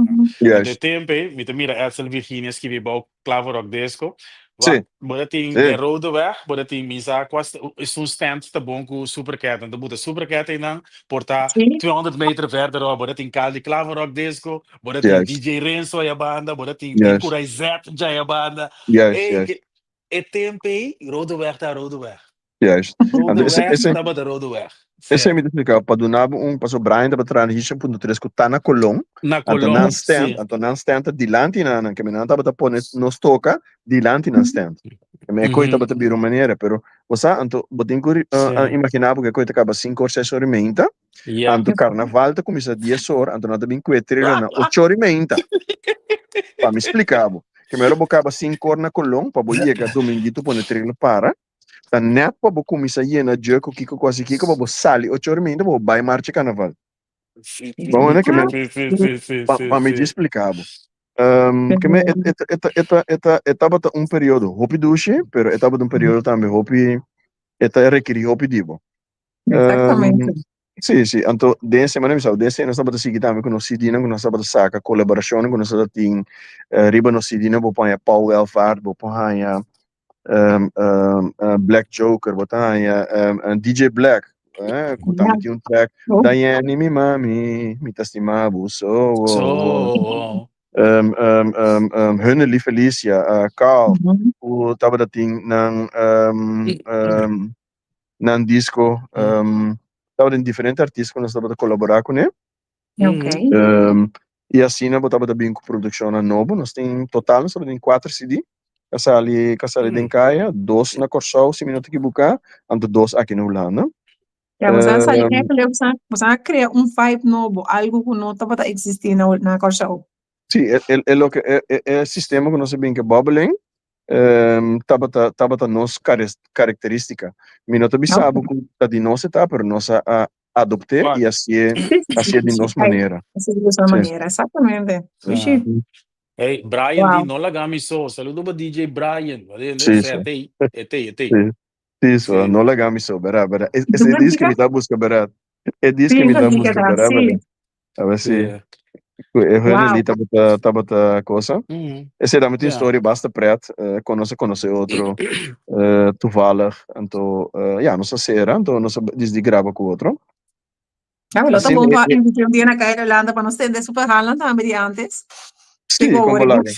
[SPEAKER 1] Anto e
[SPEAKER 3] Juist.
[SPEAKER 1] tempu ei mi ta mira Edsel Virginia skibi bou Klaverrock Disco.
[SPEAKER 3] Sí,
[SPEAKER 1] Wak, bo ta tin
[SPEAKER 3] sí.
[SPEAKER 1] den Rodeweg, bo ta tin mi sa kua esun stand ta bon ku Supercat. Nan ta buta Supercat einan, por ta
[SPEAKER 2] Sí.
[SPEAKER 1] 200 meter verderop bo ta tin kal di Klaverrock Disco, bo ta tin
[SPEAKER 3] Juist.
[SPEAKER 1] DJ Renzo aya banda, bo ta tin den
[SPEAKER 3] Juist.
[SPEAKER 1] Kurai Z djaya banda.
[SPEAKER 3] Juist,
[SPEAKER 1] Ey,
[SPEAKER 3] juist.
[SPEAKER 1] ke e tempu ei Rodeweg ta Rodeweg.
[SPEAKER 3] Juist. Anto ese,
[SPEAKER 1] Rodeweg
[SPEAKER 3] ese,
[SPEAKER 1] tabata Rodeweg.
[SPEAKER 3] ese
[SPEAKER 1] Sí.
[SPEAKER 3] mi ta explica, pa duna bo un, pasobra Brian tabata traha na Hisham punto tres ku ta na Colon,
[SPEAKER 1] Na
[SPEAKER 3] anto nan
[SPEAKER 1] Colon,
[SPEAKER 3] stand,
[SPEAKER 1] sí.
[SPEAKER 3] anto nan stand ta dilanti nan, nan, ke men nan tabata pone nos toka dilanti nan stand. Ke men e koi tabata bira un manera, pero bo sa, anto bo tin ku
[SPEAKER 1] Sí.
[SPEAKER 3] imagina bo ku e koi ta kaba sinku or ses or i meinta,
[SPEAKER 1] Ja.
[SPEAKER 3] anto karnaval ta kuminsa dies or, anto nan ta bin kue trailer na ocho or i meinta. Pa mi splika bo, ke men ora bo kaba sinku or na Colon, pa bo yega Dominguito pone trailer para, Ta nèt pa bo kuminsá yena dje ku kiko ku hasi kiko pa bo sali ocho ora i meinta pa bo bai marcha karnaval. Bon ene ke men pa pa mi dje splika bo. Ke men e e e ta e ta e ta e tabata un periodo hopi dushi pero e tabata un periodo tambe hopi e ta rekerí hopi di bo.
[SPEAKER 2] Exactamente.
[SPEAKER 3] Sí, sí. Anto den e semana mi sa, den e nos tabata sigui tambe ku nos CD-nan ku nos tabata saka, kolaborashonnan ku nos tabata tin riba nos CD-nan bo por haña Paul Welvaart, bo por haña Black Joker, bo ta haña DJ Black, ku tambe tin un track, Dayany mi mami, mi ta stima bo so.
[SPEAKER 1] So.
[SPEAKER 3] Hunnely Felicia, Carl, ku tabata tin nan nan disco. Tabatin diferente artista ku nos tabata kolaborá kuné.
[SPEAKER 2] Okay.
[SPEAKER 3] I asina bo tabata bin ku produkshonnan nobo. Nos tin total nos tabatin kuater CD ka sali ka sali den kaya, dos na Kòrsou si mi no ta ekibuká, anto dos aki na Hulanda.
[SPEAKER 2] Ya, bo sa sali eigenlijk, bo sa krea un vibe nobo, algu ku no tabata eksistí na na Kòrsou.
[SPEAKER 3] Sí, e e e loke e e e sistema ku nos a bin ku e bubbeling tabata tabata nos karakteristika. Mi no ta bisa bo ku ta di nos e ta, pero nos a a. adopt'é
[SPEAKER 1] Wak.
[SPEAKER 3] i hasié
[SPEAKER 2] Sí, sí,
[SPEAKER 3] hasié
[SPEAKER 2] sí,
[SPEAKER 3] di
[SPEAKER 2] sí.
[SPEAKER 3] nos
[SPEAKER 2] Ay,
[SPEAKER 3] manera.
[SPEAKER 2] así de esa
[SPEAKER 3] Sí.
[SPEAKER 2] manera, exactamente.
[SPEAKER 1] Sí.
[SPEAKER 2] Sí.
[SPEAKER 1] Hey, Brian di
[SPEAKER 2] Wow.
[SPEAKER 1] no laga mi so. Saludo pa DJ Brian.
[SPEAKER 3] Sí,
[SPEAKER 1] Sea,
[SPEAKER 3] sí.
[SPEAKER 1] tei, e tei, e tei.
[SPEAKER 3] Sí. Sí, so,
[SPEAKER 1] Sí.
[SPEAKER 3] no laga mi so, berá, berá. Es,
[SPEAKER 2] ¿Y
[SPEAKER 3] es
[SPEAKER 2] tú,
[SPEAKER 3] e dis que
[SPEAKER 2] Cantica?
[SPEAKER 3] mi ta busca, berá. E dis
[SPEAKER 2] Sí,
[SPEAKER 3] que mi ta
[SPEAKER 2] Cantica,
[SPEAKER 3] busca, berá, berá.
[SPEAKER 2] sí.
[SPEAKER 3] A ver si
[SPEAKER 1] Sí.
[SPEAKER 3] ku e
[SPEAKER 2] Wow.
[SPEAKER 3] Hurley tabata tabata cosa. Esei tambe tin
[SPEAKER 1] Ja.
[SPEAKER 3] story basta pret, eh, kon nos a konosé otro, eh, toevallig. Anto, eh, ja, nos a sera, anto nos a disdi graba ku otro.
[SPEAKER 2] Ja, pero ta
[SPEAKER 3] Asina
[SPEAKER 2] bon
[SPEAKER 3] e,
[SPEAKER 2] pa
[SPEAKER 3] e,
[SPEAKER 2] invit'é un dia na Kaya Yolanda pa nos tende su verhaalnan tambe di antes.
[SPEAKER 3] sí,
[SPEAKER 2] Kiko
[SPEAKER 3] kon
[SPEAKER 2] ora
[SPEAKER 3] bo
[SPEAKER 2] ki.
[SPEAKER 3] laga,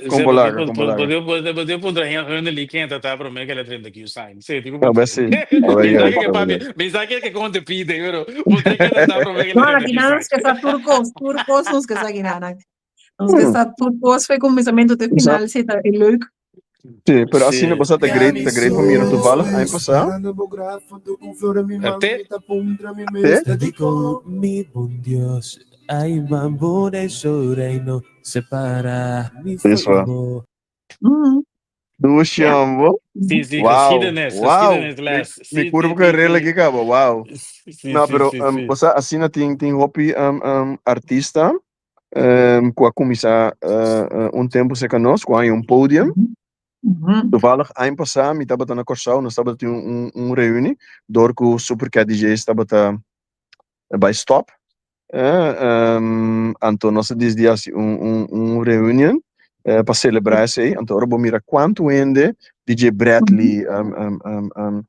[SPEAKER 3] kon
[SPEAKER 1] Sí,
[SPEAKER 3] bo
[SPEAKER 1] bo
[SPEAKER 3] laga, kon bo laga.
[SPEAKER 1] bo tin puntra Hurley ken ta ta promé ke el a drenta Q-Sign. Sí, tin ku
[SPEAKER 3] A
[SPEAKER 1] puntra.
[SPEAKER 3] ver si, a ver
[SPEAKER 1] Mi sa
[SPEAKER 3] juist,
[SPEAKER 1] ke
[SPEAKER 3] a ver
[SPEAKER 1] papia,
[SPEAKER 3] juist.
[SPEAKER 1] mi sa ke kon te pide, pero puntra ken ta ta promé ke el
[SPEAKER 2] No,
[SPEAKER 1] a drenta
[SPEAKER 2] aki nan nos
[SPEAKER 1] Q-Sign.
[SPEAKER 2] ke sa tur kos nos ke sa aki nan. Nos ke sa tur kos foi kuminsamentu te
[SPEAKER 3] Sa,
[SPEAKER 2] final, sí, ta e leuk.
[SPEAKER 3] sí, pero asina
[SPEAKER 1] Sí.
[SPEAKER 3] bo sa ta great, ta great pa mira toevallig aña pasá.
[SPEAKER 1] Te?
[SPEAKER 3] Te? Eso. Dushi
[SPEAKER 2] Ja.
[SPEAKER 3] hombo.
[SPEAKER 1] Sí, sí,
[SPEAKER 3] Wow,
[SPEAKER 1] geschiedenis,
[SPEAKER 3] wow. Mi,
[SPEAKER 1] geschiedenisles.
[SPEAKER 3] mi
[SPEAKER 1] Sí,
[SPEAKER 3] curva
[SPEAKER 1] sí,
[SPEAKER 3] que
[SPEAKER 1] sí,
[SPEAKER 3] rela
[SPEAKER 1] sí.
[SPEAKER 3] aquí caba, wow.
[SPEAKER 1] Sí,
[SPEAKER 3] No,
[SPEAKER 1] sí,
[SPEAKER 3] pero
[SPEAKER 1] sí,
[SPEAKER 3] um,
[SPEAKER 1] sí.
[SPEAKER 3] o sea, asina tin tin hopi um, um, artista um, ku a kuminsá uh, uh, un tempu serka nos, ku a haña un podium. Toevallig aña pasá mi tabata na Kòrsou, nos tabata tin un, un, un reuni dor ku Supercat DJs tabata bai stop. Eh, um, anto nos a disdi hasi un, un, un reunion eh, pa selebrá esei. Anto ora bo mira kuantu hende, DJ Bradley, um, um, um, um,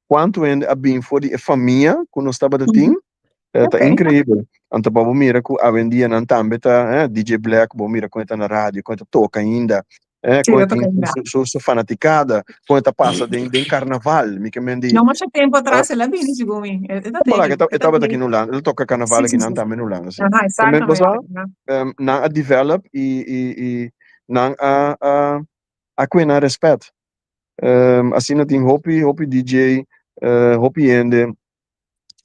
[SPEAKER 3] kuantu hende a bin for di e famia ku nos tabata tin, eh, ta increíbel. Anto pa bo mira ku awendia nan tambe ta, eh, DJ Black, bo mira kon e ta na radio, kon e ta toka ainda, eh,
[SPEAKER 2] Sí,
[SPEAKER 3] kon e
[SPEAKER 2] ta toka
[SPEAKER 3] tin
[SPEAKER 2] ainda.
[SPEAKER 3] su, su, su fanaticada, kon e ta pasa den, den karnaval. Mi ke men di,
[SPEAKER 2] No masha tempu
[SPEAKER 3] eh,
[SPEAKER 2] atras el a bini segun mi. E e ta
[SPEAKER 3] Voilà,
[SPEAKER 2] tei,
[SPEAKER 3] e ta,
[SPEAKER 2] e
[SPEAKER 3] e
[SPEAKER 2] ta
[SPEAKER 3] tabata
[SPEAKER 2] tei.
[SPEAKER 3] aki na Hulanda, el a toka karnaval
[SPEAKER 2] Sí,
[SPEAKER 3] aki
[SPEAKER 2] sí,
[SPEAKER 3] nan
[SPEAKER 2] sí.
[SPEAKER 3] tambe na Hulanda, sí.
[SPEAKER 2] Aha,
[SPEAKER 3] Ke men
[SPEAKER 2] exactamente.
[SPEAKER 3] bosa,
[SPEAKER 2] Ja.
[SPEAKER 3] um, nan a develop i, i, i nan a, a, a kue nan respet. Um, asina tin hopi, hopi DJ, uh, hopi hende.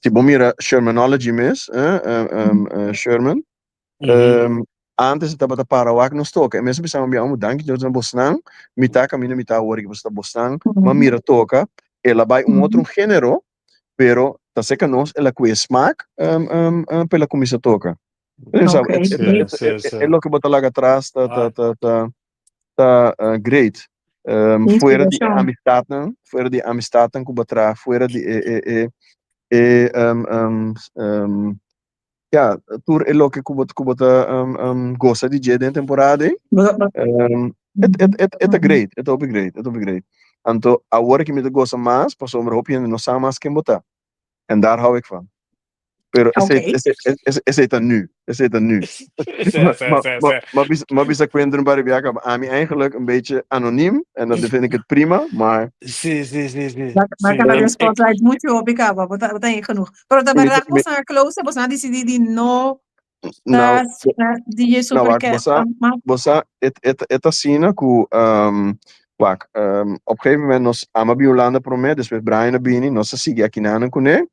[SPEAKER 3] Si bo mira Shermanology mes, eh, um, um, uh, Sherman, um, antes e tabata para wak nos toka. E mes a bisa mi, amo, danki Dios na bosnan, mi ta kaminda mi ta awor aki pasobra ta bosnan m'a mira toka. El a bai un otro genero, pero ta serka nos el a kue smaak, um, um, um, pa el a kuminsa toka. Entonces,
[SPEAKER 2] Ok.
[SPEAKER 3] e, e,
[SPEAKER 1] Sí,
[SPEAKER 3] e,
[SPEAKER 1] sí,
[SPEAKER 3] e,
[SPEAKER 1] sí.
[SPEAKER 3] e loke bo ta laga atras ta, ta,
[SPEAKER 1] Ah,
[SPEAKER 3] ta, ta, ta uh, great. Um, fuera di e
[SPEAKER 2] Inspiracion.
[SPEAKER 3] amistadnan, fuera di e amistadnan ku bo traha, fuera di e, e, e, e um, um, um, ja, tur e loke ku bo, ku bo ta um, um, gosa di dje den temporada ei. Um, et, et, et, et ta great, et ta hopi great, et ta hopi great. Anto, awor ki mi ta gosa mas, pasobra hopi hende no sa mas ken bo ta. En daar hou ik van. Pero esei,
[SPEAKER 2] Ok.
[SPEAKER 3] esei, esei, esei ta nu, esei ta nu.
[SPEAKER 1] Sí, sí, sí, sí.
[SPEAKER 3] Ma bisa, ma bisa Quentin un par di biaha, ami eigenlijk een beetje anoniem en dat vind ik het prima, maar
[SPEAKER 1] Sí, sí, sí, sí.
[SPEAKER 2] Ba
[SPEAKER 1] Sí.
[SPEAKER 2] kaba den
[SPEAKER 1] Ik,
[SPEAKER 2] spotlight muchu hopi kaba, bo ta bo ta hin genoeg. Pero ta
[SPEAKER 3] mi,
[SPEAKER 2] berdad
[SPEAKER 3] mi,
[SPEAKER 2] boso a close, boso a dicidi di no
[SPEAKER 3] nou,
[SPEAKER 2] ta ta DJ
[SPEAKER 3] nou wak,
[SPEAKER 2] Supercat
[SPEAKER 3] bosa,
[SPEAKER 2] maar
[SPEAKER 3] bosa, et, et, et asina ku, um, wak, um, op gegeven moment nos ama bin Hulanda promé, despues Brian a bini, nos a sigui akinanan kuné,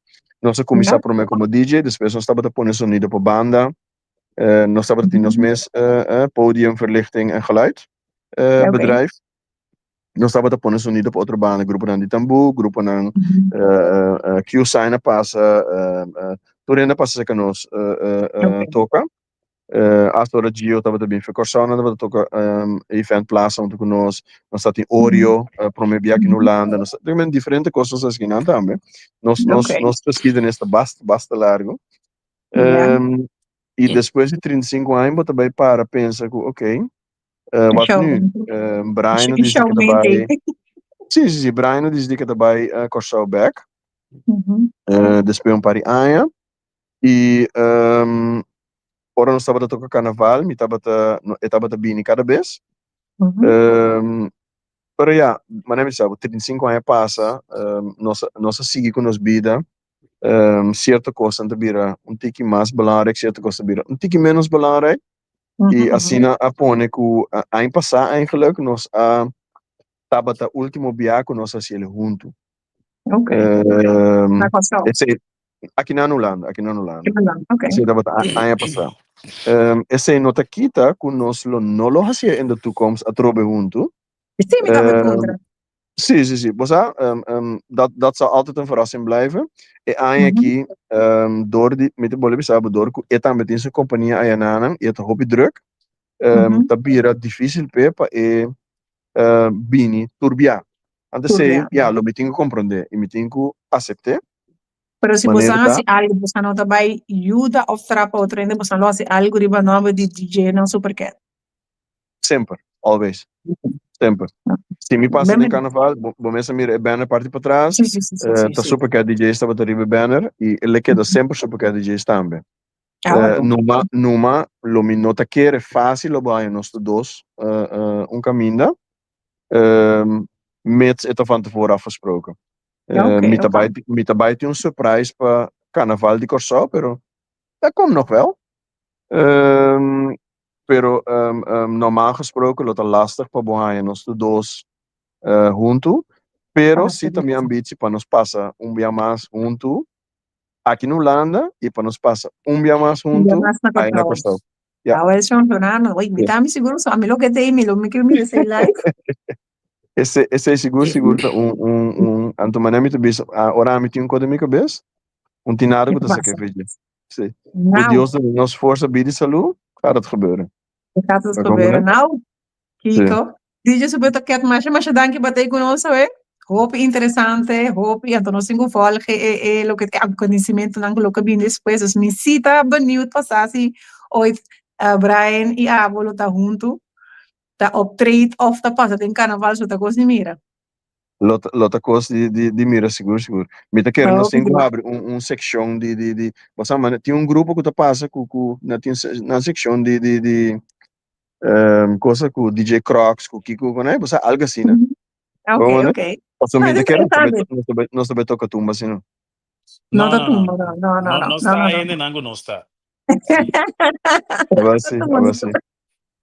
[SPEAKER 3] nos a kuminsá
[SPEAKER 2] Ja.
[SPEAKER 3] promé komo DJ, despues nos tabata pone sonido pa banda, eh, nos tabata tin nos mes eh, eh, podium, verlichting en geluid, eh,
[SPEAKER 2] Oké.
[SPEAKER 3] bedrijf. Nos tabata pone sonido pa otro banda, gruponan di tambú, gruponan eh, eh, Q-Sign a pasa, eh, eh, tur hende a pasa serka nos eh, eh, eh,
[SPEAKER 2] Oké.
[SPEAKER 3] toka. Eh, hasta ora Gio tabata bin for Kòrsou, nan tabata toka um, Event Plaza huntu ku nos. Nos ta tin Oreo, eh, promé bia aki na Hulanda. Nos ta tin diferente kos nos a hasi nan tambe. Nos, nos,
[SPEAKER 2] Oké.
[SPEAKER 3] nos geschiedenis ta basta, basta largo.
[SPEAKER 2] Ja.
[SPEAKER 3] Um, i despues di 35 aña bo ta bai para pensa ku oké, eh, wat
[SPEAKER 2] Show.
[SPEAKER 3] nu? Eh, Brian a disidí ku ta bai. Sí, sí, sí, Brian a disidí ku ta bai eh, Kòrsou bèk. Eh, despues un par di aña. I um, ora nos tabata toka karnaval, mi tabata, no, e tabata bini kada bes. Um, pero ya, manera mi sa, 35 aña pasa, um, nos, nos a sigui ku nos bida. Um, sierto kosnan ta bira un tiki mas belangrijk, sierto kos ta bira un tiki menos belangrijk. I asina a pone ku aña pasá eigenlijk nos a tabata último bia ku nos a hasi el huntu.
[SPEAKER 2] Oké.
[SPEAKER 3] Um,
[SPEAKER 2] Na Kòrsou.
[SPEAKER 3] esei, aki na Hulanda, aki na Hulanda.
[SPEAKER 2] In Hulanda, oké.
[SPEAKER 3] Esei tabata aña pasá. Um, esei no ta kita ku nos lo no lo hasié in de toekomst atrobe huntu.
[SPEAKER 2] Sí, mi tabata
[SPEAKER 3] Um,
[SPEAKER 2] puntra.
[SPEAKER 3] Sí, sí, sí. Bo sa, dat, dat zal altijd een verrassing blijven. E aña aki, door di, mi ta bolbe bisa bo, door ku e tambe tin su kompania ayananan i e ta hopi druk, ta bira difísil p'e pa e bini tur bia. Anto esei, ya, lo mi tin ku komprondé i mi tin ku asept'é.
[SPEAKER 2] Pero si boso a hasi algu, boso no ta bai yuda òf trapa otro hende, boso lo hasi algu riba nòmber di DJ-nan Supercat.
[SPEAKER 3] Semper, always. Semper. Si mi pasa den carnaval, bo, bo mes a mira e banner parti patras,
[SPEAKER 2] Sí, sí, sí, sí,
[SPEAKER 3] eh,
[SPEAKER 2] sí,
[SPEAKER 3] ta
[SPEAKER 2] sí.
[SPEAKER 3] Supercat DJs tabata riba e banner i e le keda semper Supercat DJs tambe.
[SPEAKER 2] Ah,
[SPEAKER 3] Eh,
[SPEAKER 2] bon.
[SPEAKER 3] numa, numa lo mi no ta kere fácil lo bo haña nos tur dos eh, eh, un kaminda, ehm, mits e ta van tevoren afgesproken. Eh,
[SPEAKER 2] Oké,
[SPEAKER 3] mi ta
[SPEAKER 2] oké.
[SPEAKER 3] bai, mi ta bai tin un surprise pa carnaval di Kòrsou, pero dat komt nog wel. Ehm, pero ehm, ehm, normaal gesproken lo ta lastig pa bo haña nos tur dos eh, huntu. Pero sí ta mi ambitie pa nos pasa un bia mas huntu aki na Hulanda i pa nos pasa un bia mas
[SPEAKER 2] Un bia
[SPEAKER 3] huntu
[SPEAKER 2] mas na
[SPEAKER 3] ahí na
[SPEAKER 2] Kòrsou.
[SPEAKER 3] Kòrsou. Ja.
[SPEAKER 2] Awel shon Fernando, oye, mi ta mi sigur so, ami loke t'ei, mi lo mi quier mira esei live.
[SPEAKER 3] Ese, esei sigur sigur ta un, un, un, anto manera mi ta bisa, ah, ora ami tin un kos den mi kabes, un tin nada
[SPEAKER 2] E
[SPEAKER 3] ku
[SPEAKER 2] ta
[SPEAKER 3] ta saka
[SPEAKER 2] pasa.
[SPEAKER 3] efechi. Sí. Ku
[SPEAKER 2] Nou,
[SPEAKER 3] Dios duna nos forsa, bida i salú, gaat het gebeuren.
[SPEAKER 2] gaat het
[SPEAKER 3] Ta
[SPEAKER 2] gebeuren.
[SPEAKER 3] comprende?
[SPEAKER 2] Nou,
[SPEAKER 3] Sí.
[SPEAKER 2] Kiko, DJ Super Cat, masha masha danki pa t'ei ku nos awe. Hopi interesante, hopi, anto nos tin ku volge e, e loke e akontesimentonan ku loke bini despues. Dus mi sí ta benieuwd pa sa si ooit Brian i abo lo ta huntu, ta optreed of ta pasa den karnaval, so ta kos di mira.
[SPEAKER 3] Lo ta, lo ta kos di, di, di mira sigur sigur. Mi ta kere nos
[SPEAKER 2] Hopi
[SPEAKER 3] tin ku
[SPEAKER 2] leuk.
[SPEAKER 3] habri un, un sekshon di, di, di, bo sa mane tin un grupo ku ta pasa ku, ku nan tin se nan sekshon di, di, di ehm cosa ku DJ Crocs ku kiko ku bo sa algo asina.
[SPEAKER 2] Ok,
[SPEAKER 3] Bo mane?
[SPEAKER 2] ok.
[SPEAKER 3] Pasobra
[SPEAKER 2] No,
[SPEAKER 3] mi
[SPEAKER 2] es
[SPEAKER 3] ta kere nos ta bai
[SPEAKER 2] interesante.
[SPEAKER 3] nos ta bai nos ta bai toka tumba asina.
[SPEAKER 2] No
[SPEAKER 1] No,
[SPEAKER 2] ta
[SPEAKER 1] no, no.
[SPEAKER 2] tumba, no, no, no,
[SPEAKER 1] No,
[SPEAKER 2] no,
[SPEAKER 1] nos
[SPEAKER 2] no,
[SPEAKER 1] ta
[SPEAKER 2] no, no.
[SPEAKER 1] hendenan ku nos ta. Sí.
[SPEAKER 3] Aba si, aba si.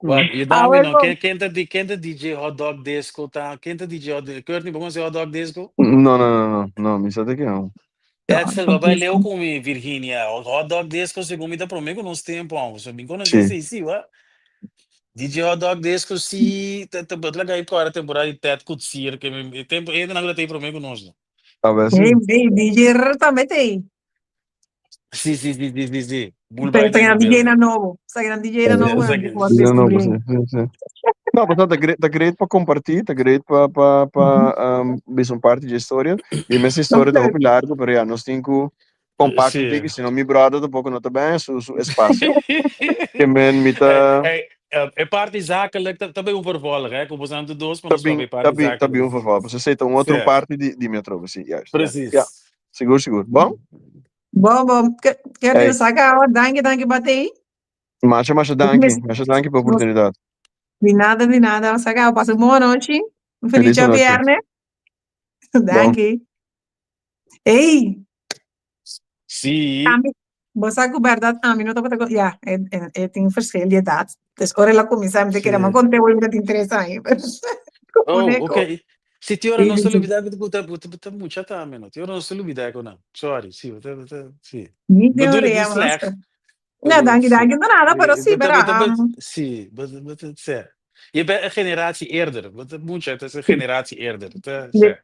[SPEAKER 1] Wak, yuda
[SPEAKER 2] Ah,
[SPEAKER 1] mi
[SPEAKER 2] wel
[SPEAKER 1] no.
[SPEAKER 2] bon.
[SPEAKER 1] Ken, ken ta, di- ken ta DJ Hot Dog Disco ta? Ken ta DJ Hot Disco? Courtney, bo conoce Hot Dog Disco?
[SPEAKER 3] No, no, no, no, no, mi sa te ken.
[SPEAKER 2] No,
[SPEAKER 1] Edsel, bo bai leu
[SPEAKER 2] tampoco.
[SPEAKER 1] ku mi, Virginia. Hot Dog Disco segun mi ta prome ku nos tempo, amo. So mi conoce
[SPEAKER 3] Sí.
[SPEAKER 1] esei, sí, wa. DJ Hot Dog Disco sí, ta, ta, ta laga kora temporada di Ted Koetsier, ke mi, e tempo, e nan ta prome ku nos, no.
[SPEAKER 3] Aba
[SPEAKER 2] Hey,
[SPEAKER 3] si.
[SPEAKER 2] hey, DJ R tambe t'ei.
[SPEAKER 1] Sí, sí, sí, sí, sí, sí. Bull
[SPEAKER 2] Sa
[SPEAKER 1] Bite in
[SPEAKER 2] gran
[SPEAKER 1] the
[SPEAKER 2] DJ na
[SPEAKER 1] building.
[SPEAKER 2] nobo. Sa gran DJ na nobo, nan
[SPEAKER 1] Sa
[SPEAKER 2] por
[SPEAKER 3] No, no,
[SPEAKER 2] descubrí.
[SPEAKER 3] sí, sí, sí. No, pues ta great, ta great pa compartir, ta great pa pa pa um, bisa un parte di historia. Mi mes historia ta
[SPEAKER 2] Leuk.
[SPEAKER 3] hopi largo, pero ja, nos tin ku compacto
[SPEAKER 1] Sí.
[SPEAKER 3] tiki, sino mi brother tampoco no ta ben su su espacio. Ke men mi
[SPEAKER 1] Eh,
[SPEAKER 3] ta
[SPEAKER 1] eh, eh, e parti zakelijk ta, ta bij un vervolg, hè? Como santo dos, maar
[SPEAKER 3] ta
[SPEAKER 1] nos papia
[SPEAKER 3] bin
[SPEAKER 1] e
[SPEAKER 3] ta
[SPEAKER 1] parti
[SPEAKER 3] bin ta bin
[SPEAKER 1] zakelijk.
[SPEAKER 3] un vervolg. Pues esei ta un otro
[SPEAKER 1] Sí,
[SPEAKER 3] parti di di mi atrobe, sí, juist, ja.
[SPEAKER 1] precies.
[SPEAKER 3] Ja, sigur sigur. Bon?
[SPEAKER 2] Bon, bon. Ker
[SPEAKER 3] Hey,
[SPEAKER 2] Dios saca ahora. Danki, danki, Batey.
[SPEAKER 3] masha masha danki, masha danki pa e
[SPEAKER 2] Nos,
[SPEAKER 3] oportunidad.
[SPEAKER 2] di nada, di nada. Saca, pasa un buena nochi. Un feliz
[SPEAKER 3] Feliz
[SPEAKER 2] día
[SPEAKER 3] anochi.
[SPEAKER 2] viernes.
[SPEAKER 3] Bon.
[SPEAKER 2] Danki. Ey,
[SPEAKER 1] Sí.
[SPEAKER 2] ami, bo sa ku bèrdat ami no tabata kon, ya, e, e, e tin verschil di edat. Dus ora el a kuminsá, mi ta kere,
[SPEAKER 1] Sí.
[SPEAKER 2] ma konté hoy mi ta tin tres aña.
[SPEAKER 1] Oh,
[SPEAKER 2] Pone ko.
[SPEAKER 1] ok. Si ti ora
[SPEAKER 2] Sí,
[SPEAKER 1] no
[SPEAKER 2] sí,
[SPEAKER 1] se
[SPEAKER 2] sí.
[SPEAKER 1] olvidar ku ta ku ta mucha tambe no. Ti ora no se olvidar ku nan. Sorry, sí, ta ta sí.
[SPEAKER 2] Ni den
[SPEAKER 1] Bedoel ik
[SPEAKER 2] orea
[SPEAKER 1] niet
[SPEAKER 2] mas.
[SPEAKER 1] slecht.
[SPEAKER 2] No,
[SPEAKER 1] Bedoel,
[SPEAKER 2] danki,
[SPEAKER 1] sí.
[SPEAKER 2] danki. No nada, pero sí,
[SPEAKER 1] But,
[SPEAKER 2] pero
[SPEAKER 1] but, but,
[SPEAKER 2] um,
[SPEAKER 1] sí, but, but, sí. Je bent een generatie eerder. Want het moet je, het is een generatie eerder. Het, sí.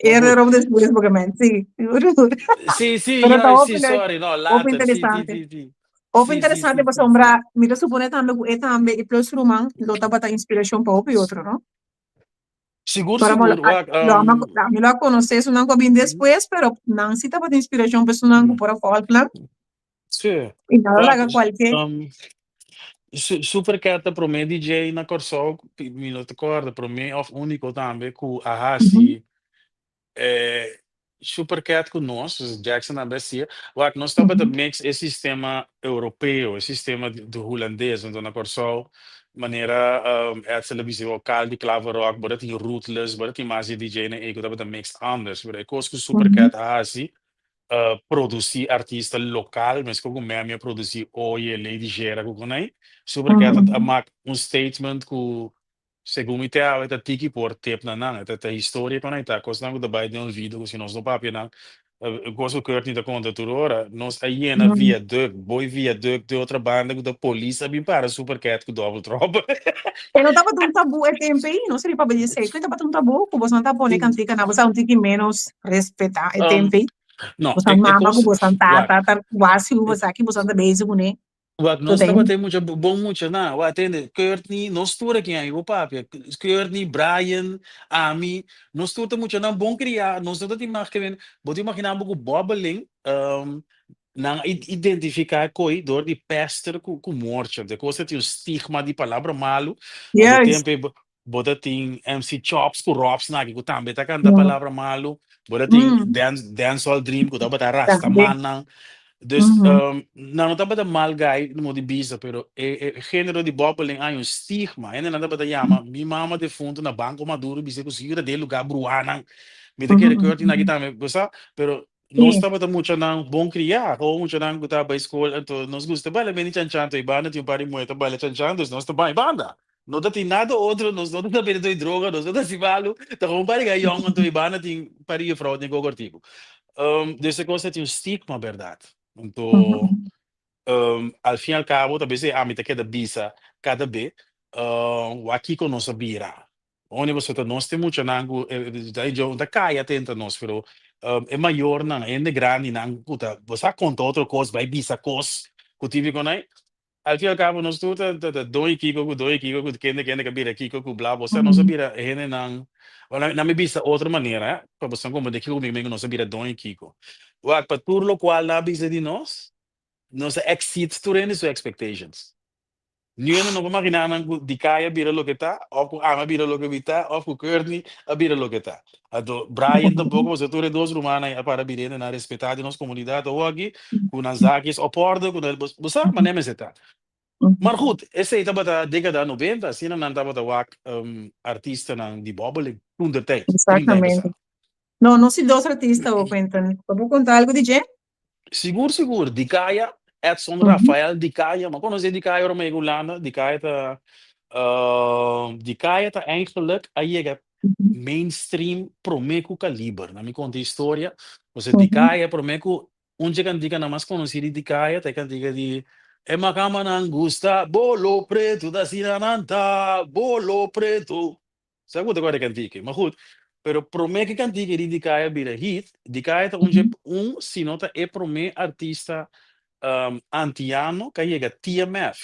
[SPEAKER 1] Maar
[SPEAKER 2] eerder
[SPEAKER 1] goed.
[SPEAKER 2] of despues porque men, sí.
[SPEAKER 1] Sí, sí,
[SPEAKER 2] Pero ta
[SPEAKER 1] ja,
[SPEAKER 2] hopi
[SPEAKER 1] sí,
[SPEAKER 2] leuk,
[SPEAKER 1] sorry, no,
[SPEAKER 2] hopi
[SPEAKER 1] later. Sí, sí,
[SPEAKER 2] interesante.
[SPEAKER 1] sí, sí.
[SPEAKER 2] Hopi
[SPEAKER 1] Sí, sí,
[SPEAKER 2] interesante
[SPEAKER 1] sí, sí, sí.
[SPEAKER 2] pasobra mi ta supone tambe ku e tambe i plus ruman lo tabata inspirashon pa hopi otro, no?
[SPEAKER 1] Sigur,
[SPEAKER 2] Para mo
[SPEAKER 1] sigur. Wak,
[SPEAKER 2] lo ama mi lo a konosé esunnan ku a bin despues, pero nan sí tabata inspirashon pa esunnan ku por a fòlg nan.
[SPEAKER 1] Sí.
[SPEAKER 2] I nan a
[SPEAKER 1] Wak,
[SPEAKER 2] laga kualke.
[SPEAKER 1] Supercat ta promé DJ na Kòrsou, mi no ta kòrda, promé òf úniko tambe ku a hasi Supercat ku nos, Jackson tambe a hasié. Wak, nos tabata mix e sistema europeo, e sistema di hulandes, anto na Kòrsou manera Edsel a bisa vokal di Clave Rock, bo ta tin Ruthless, bo ta tin mas di DJ-nan ei ku tabata mix anders, pero e kos ku Supercat a hasi produci artista local, mesco cu Memi a produci Oye, Lady Gera cu Conai, Supercat a mak un statement cu segun mi te awe ta tiki por tep na nan, ta ta historia Conai ta cosnan cu ta bay den olvido cu si nos no papia nan. Kos ku Courtney ta konta tur ora, nos a yena viaduct, boi viaduct di otra banda ku ta polis a bin para Supercat ku dòbel tròp.
[SPEAKER 2] E no tabata un tabú e tempu ei, no sirbi papia di esei, ku e tabata un tabú ku boso no ta pone kantika na boso un tiki ménos respetá e tempu ei.
[SPEAKER 1] No,
[SPEAKER 2] Boso
[SPEAKER 1] e
[SPEAKER 2] mama ku
[SPEAKER 1] kos,
[SPEAKER 2] boso
[SPEAKER 1] wak,
[SPEAKER 2] tata ta wasi ku boso aki boso ta bezig kuné.
[SPEAKER 1] Wak, nos tabata e mucha bon mucha na, wak tende, Courtney, nos tur aki ami bo papia, Courtney, Brian, ami, nos tur ta muchanan bon kriá, nos no ta tin mag ke men, bo ta imaginá bo ku bòbeling, nan a identifiká e koi dor di pèster ku ku morcha, de kos ta tin un stigma di palabra malu, anto tempu ei bo ta tin MC Chops ku Robs na aki ku tambe ta kanta palabra malu, bo ta tin Dancehall Dream ku tabata Rastamannan. Dus nan no tabata mal gai no di bisa, pero e genero di bòbeling hay un stigma. Hendenan tabata yama mi mama defuntu na Banco Maduro bisa ku si yu ta den lugá bruanan. Mi ta kere Curtin aki tambe, bo sa, pero Nos tabata muchanan bon kriá, gewoon muchanan ku ta bai skol, anto nos gusta baila bini chanchan, anto e banda tin un par di muhé ta baila chanchan, dus nos ta bai banda. No ta tin nada otro, nos no ta ta bini toi droga, nos no ta hasi malu, ta gewoon un par di gai yòn, anto e banda tin un par di jufrou den kokortiku. Dus e kos ta tin un stigma bèrdat. Anto al fin al kabo ta bes ami ta keda bisa kada be, wak kiko nos a bira. Unda boso ta nos tin muchanan ku ta ta kaya tenta nos pero e mayornan hende grandinan ku ta bo sa konta otro kos bai bisa kos ku típiko nai al fin al kabo nos tur ta ta doño kiko ku doño kiko ku kende kende ka bira kiko ku bla bo sa nos a bira hendenan nan mi bisa otro manera pa boso komprende kiko mi ku nos a bira doño kiko wak pa tur lokual nan a bisa di nos nos a exceed tur hende su expectations. Niun hende no por maginá nan ku Dikay a bira loke ta, òf ku ami a bira loke mi ta, òf ku Courtney a bira loke ta. Anto Brian tampoko, pasobra tur e dos rumannan ei a para bira hendenan respetá den nos komunidat awoki, ku nan zakjes op orde, ku nan, bo sa manera mester ta. Maar goed, esei tabata dekada nobenta, asina nan tabata wak artistanan di bòbeling toen der tijd, 30 aña pasá.
[SPEAKER 2] Exactamente. No, no si dos artista bo, Quentin. Bo por konta algu di dje?
[SPEAKER 1] Sigur sigur, Dikaya, Edson Rafael Dikaya, mi a konosé Dikaya ora mi a yega Hulanda, Dikaya ta Dikaya ta eigenlijk a yega mainstream promé ku Kaliber, na mi konta e historia, pasobra Dikaya promé ku un dje kantikanan mas konosí di Dikaya ta e kantika di E makamanan gusta bolo pretu ta asina nan ta bolo pretu. Sa ku ta kòrda e kantika? Ma goed, pero promé ku e kantika di Dikaya bira hit, Dikaya ta un dje un, si no ta e promé artista antiano ku a yega TMF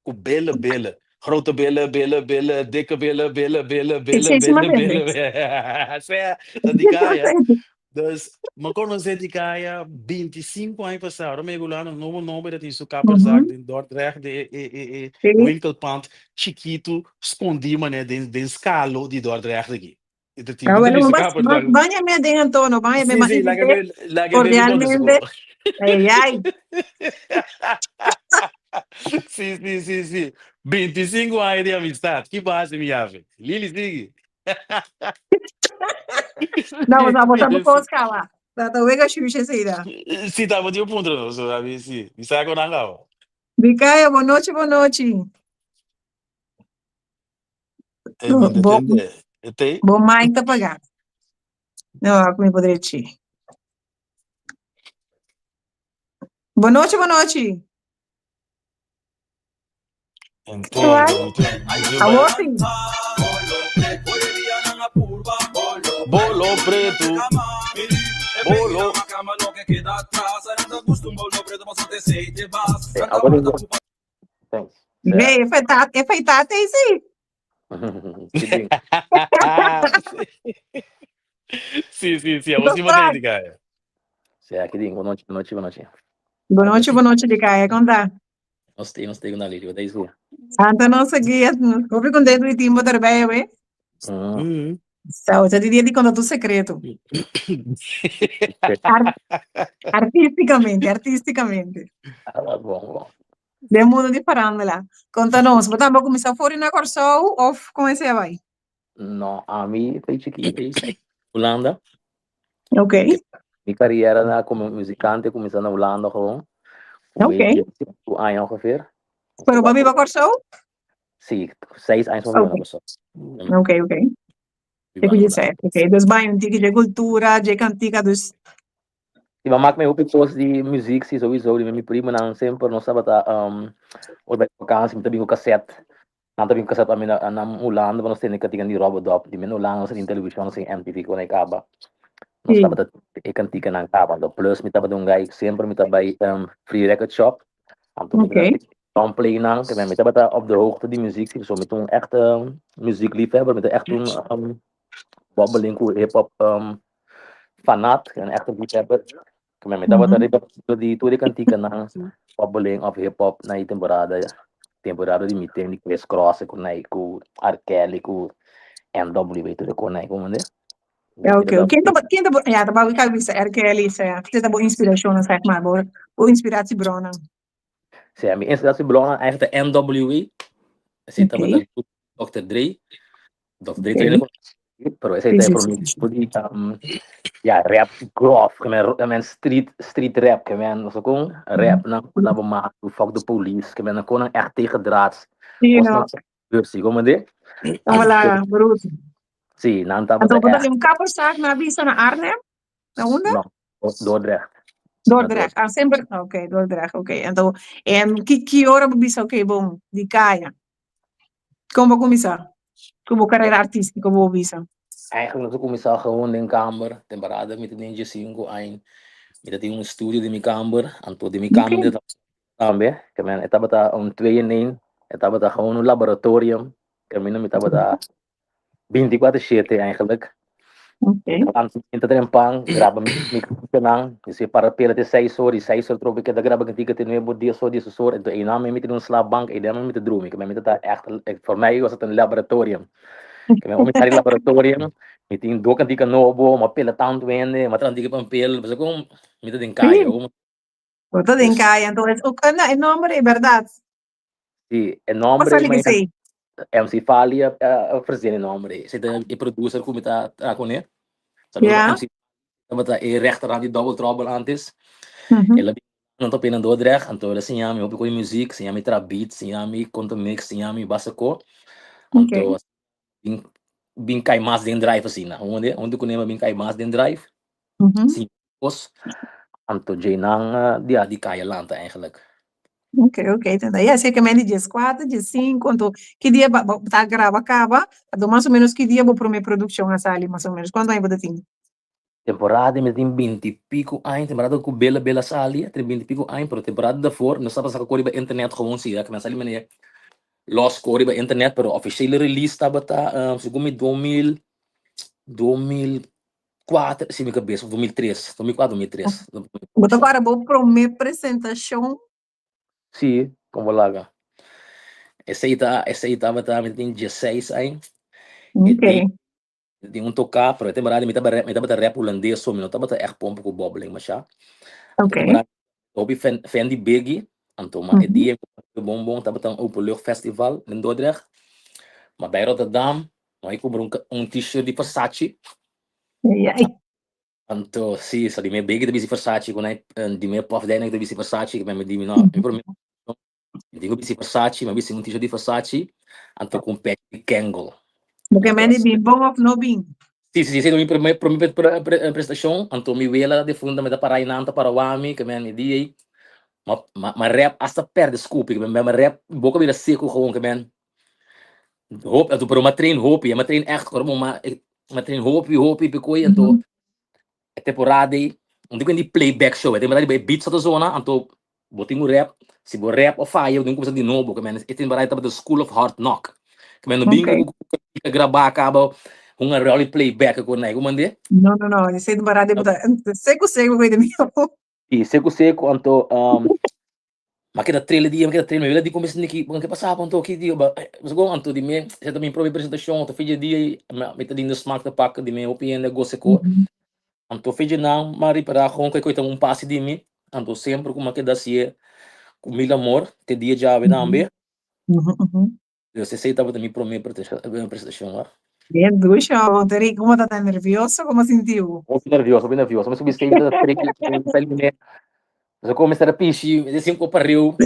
[SPEAKER 1] ku Bele Bele, Grote Bele, Bele Bele, Dikke Bele, Bele Bele, Bele Bele, Bele Bele. Sea, ta Dikaya. Dus, mi a konosé Dikaya 25 aña pasá. Ora mi a yega Hulanda, nobo nobo e ta tin su kapperszaak den Dordrecht, den e e e winkelpand chikitu skondí manera den den skalo di Dordrecht aki. E ta tin
[SPEAKER 2] Ah, bueno,
[SPEAKER 1] tin su
[SPEAKER 2] bas,
[SPEAKER 1] kapperszaak.
[SPEAKER 2] baña me den anto, baña me
[SPEAKER 1] Sí,
[SPEAKER 2] ma
[SPEAKER 1] sí, laga
[SPEAKER 2] invité
[SPEAKER 1] me laga me mi konta su
[SPEAKER 2] cordialmente.
[SPEAKER 1] ko.
[SPEAKER 2] Ay, ay.
[SPEAKER 1] Sí, sí, sí, sí. 25 aña di amistad. Ki base mi yafe? Lili, sigui.
[SPEAKER 2] No, bo sa bo kos kaba. Ta ta wega shusha esei da.
[SPEAKER 1] Sí, ta bo tin un punto no, so abi sí. Mi sa con nan kaba.
[SPEAKER 2] Mikaya, bon nochi, bon nochi.
[SPEAKER 1] E mi ta
[SPEAKER 2] Bo,
[SPEAKER 1] tende. E tei?
[SPEAKER 2] bo mic ta pagá. No, aku mi podría chi. Bon nochi, bon nochi. Awor sí.
[SPEAKER 1] Bolo pretu, bolo.
[SPEAKER 4] Thanks.
[SPEAKER 2] Ve, e feita, e feita te sí.
[SPEAKER 1] Sí, sí, sí, awor sí bo ta indica.
[SPEAKER 4] Sí, aki din. Bonochi, bonochi, bonochi.
[SPEAKER 2] Bonochi, bonochi, Dikaya, kon ta?
[SPEAKER 4] Nos tin, nos tin na Lili, wat is hier?
[SPEAKER 2] Santa nos guia, hopi contento di timbo erbij, we.
[SPEAKER 1] Mm.
[SPEAKER 2] Zo, sa di dia di conta tu secreto. Ar artísticamente, artísticamente.
[SPEAKER 4] Ah, bon, bon.
[SPEAKER 2] Den mundo di farándula. Conta nos, bo tambe a cuminsa for na Kòrsou of con esei a bai?
[SPEAKER 4] No, ami foi chikito i Hulanda.
[SPEAKER 2] Ok.
[SPEAKER 4] Mi carriera na como muzikante cuminsa na Hulanda gewoon.
[SPEAKER 2] Ok.
[SPEAKER 4] Ocho aña ongeveer.
[SPEAKER 2] Pero bo a biba Kòrsou?
[SPEAKER 4] Sí, seis años pa biba na Kòrsou.
[SPEAKER 2] Ok, ok. Te ku dje sei. Ok, dus bai un tiki dje kultura, dje kantika, dus.
[SPEAKER 4] Si mi maak mi hopi kos di muziek, si sowieso, di mi primonan semper nos tabata um, ora bai vakantie, mi ta bin ku cassette. Nan ta bin ku cassette pa mi na, na Hulanda, pa nos tende kantikan di Robert Dop. Di mi na Hulanda nos tin television, nos tin MTV kon ei kaba. Nos tabata e kantikanan kaba. Anto plus mi tabata un guy, semper mi ta bai um, free record shop. Anto mi tabata long play nan, ke mi tabata op de hoogte di muziek, so mi ta un echte muziekliefhebber, mi ta echt un um, bobbeling ku hip hop um, fanat, een echte liefhebber. Ke mi tabata riba di tur e kantikanan bobbeling of hip hop na e temporada, temporada di mi tem di Kris Kross ku nai ku R. Kelly ku NWA tur e kon nai komo de.
[SPEAKER 2] Ja, oké. Ken ta ken ta ja, ta wou ik al bisa R. Kelly, sa ja. Ta bo inspirashon zeg maar, bo bo inspiratiebronnen.
[SPEAKER 4] Sí, mi inspiratiebronnen eigenlijk de NWA. Esei tabata Dr. Dre. Dr. Dre trainer pero esei ta por mi tipo di um, ja, rap grof, ke men, ke men street, street rap, ke men, no kon, rap na na bo maak, fuck the police, ke men kon echt tegendraads.
[SPEAKER 2] Sí, no.
[SPEAKER 4] Sí, como de?
[SPEAKER 2] Hola, broer.
[SPEAKER 4] Sí, nan tabata
[SPEAKER 2] Anto,
[SPEAKER 4] echt.
[SPEAKER 2] un kapperszaak na bisa na Arnhem? Na unda?
[SPEAKER 4] No, Dordrecht.
[SPEAKER 2] Dordrecht. Ah, semper. Oké, Dordrecht. Oké. Anto, en ki ki ora bo bisa oké, bon, di kaya. Kon bo kuminsá? Ku bo karera artístiko bo bisa?
[SPEAKER 4] Eigenlijk nos a kuminsá gewoon den kamber. Temporada mi ta den diesinko aña. Mi ta tin un studio den mi kamber. Anto den mi kamber mi ta tambe. Ke men e tabata un twee in één. E tabata gewoon un laboratorium. Kaminda mi tabata 24 siete eigenlijk.
[SPEAKER 2] Oké.
[SPEAKER 4] Mi ta tren pan, graba mi microfoonnan, mi se para pela te 6 or, y 6 or trobe keda graba kantika te 9 or, 10 or, 10 or, enton einan mi mete den un slaapbank, einan mi mete drumi, ke mi ta echt, voor mij was het een laboratorium. Ke mi ora mi sali laboratorium, mi tin do kantika nobo, mi a pela tantu hende, mi a traha un tiki pampel, pasobra kon mi ta den kaya.
[SPEAKER 2] Bo ta den kaya, enton es ook, e nomber e berdad.
[SPEAKER 4] Sí, e nombre
[SPEAKER 2] Wat sal ik
[SPEAKER 4] MC Fali a verzin e nombre. Esei ta e producer ku mi ta traha kuné. Saludo pa MC tabata e rechterhand di Double Trouble antes. El a bin nan ta pena Dordrecht, anto el a siña mi hopi ku e muziek, siña mi traha beat, siña mi kon ta mix, siña mi basta ko. Anto bin bin kai mas den drive asina. Hunde, hunde kuné mi a bin kai mas den drive. Siña kos. Anto djeinan di a di kaya lanta eigenlijk.
[SPEAKER 2] Ok, ok, tenta. Ja, zeker men di 14, 15, anto ki dia ba, ba ta graba kaba, anto mas o menos ki dia bo prome produccion a sali mas o menos, kuantu aña bo ta tin?
[SPEAKER 4] Temporada mi tin binti pico aña, temporada ku Bela Bela sali, tin binti pico aña, pero temporada daarvoor nos tabata saka kor riba internet gewoon si, ya ku mi a sali manera los kor riba internet, pero officiële release tabata segun mi 2000, 2004 si mi kabes, of 2003, 2004, 2003.
[SPEAKER 2] Bo ta para bo prome presentashon?
[SPEAKER 4] Si, kon bo laga. Esei ta, esei tabata mi tin dieseis aña. E
[SPEAKER 2] Ok.
[SPEAKER 4] tin un toká, pero e temporada mi tabata mi tabata rap hulandes so mi no tabata ègt pompa ku bòbbeling mashá.
[SPEAKER 2] Ok.
[SPEAKER 4] Temporada hopi fan fan di Biggie, anto ma e dia ku bon bon tabata un openluchtfestival den Dordrecht. Ma bai Rotterdam, mi a kumpra un un t-shirt di Versace.
[SPEAKER 2] Ai ai.
[SPEAKER 4] Anto si, sa di mi Biggie ta bisti Versace ku nai di mi Puff Daddy ta bisti Versace, mi di mi no, mi prome mi tin ku bisti Versace, mi a bisti un t-shirt di Versace, anto ku un pèchi di Kangol.
[SPEAKER 2] Bo ke men di bin bon of no bin?
[SPEAKER 4] Si, si, si, mi prome prome prestashon, anto mi wela defunta mi ta para einan ta para wak mi, ke men e dia ei, ma ma rèp asta pèrdè skupi, ke men mi rèp boka bira seku gewoon, ke men hopi, anto pero mi a train hopi, mi a train ègt ora bo ma mi a train hopi hopi p'e anto e temporada ei, un di playback show, e temporada ei beat sa ta zona, anto Bo tin un rap, si bo rap of faya, bo tin kumsa di nobo, ke men e temporada tabata School of Hard Knock. Ke men no bin
[SPEAKER 2] Ok.
[SPEAKER 4] ku ku grabá kaba un a ròli playback ku nai, ku mande?
[SPEAKER 2] No, no, no, esei temporada bo ta seku seku ku e de mi.
[SPEAKER 4] Si, seku seku, anto um, ma keda trele dia, ma keda trele, mi wila di kuminsa niki, bon ke pasaba anto ki dia, ba, eh, anto di mi, esei ta mi prome presentashon, anto fecha dia, mi ta ding de smaak te pakken, di mi hopi hende a gosa ko. Anto fecha nan m'a ripará kon ku e ta un pasi di mi, anto semper ku m'a keda hasié ku mil amor te dia djawe tambe. Dus esei tabata mi promé presentashon wak.
[SPEAKER 2] Bien dushi ho, Terry, komo ta ta nervioso? Komo sinti bo?
[SPEAKER 4] Hopi nervioso, hopi nervioso. Mi subi stage mi ta treki, mi ta limé. Mi ta kuminsá ta pishi, mi ta sinti ku pareu.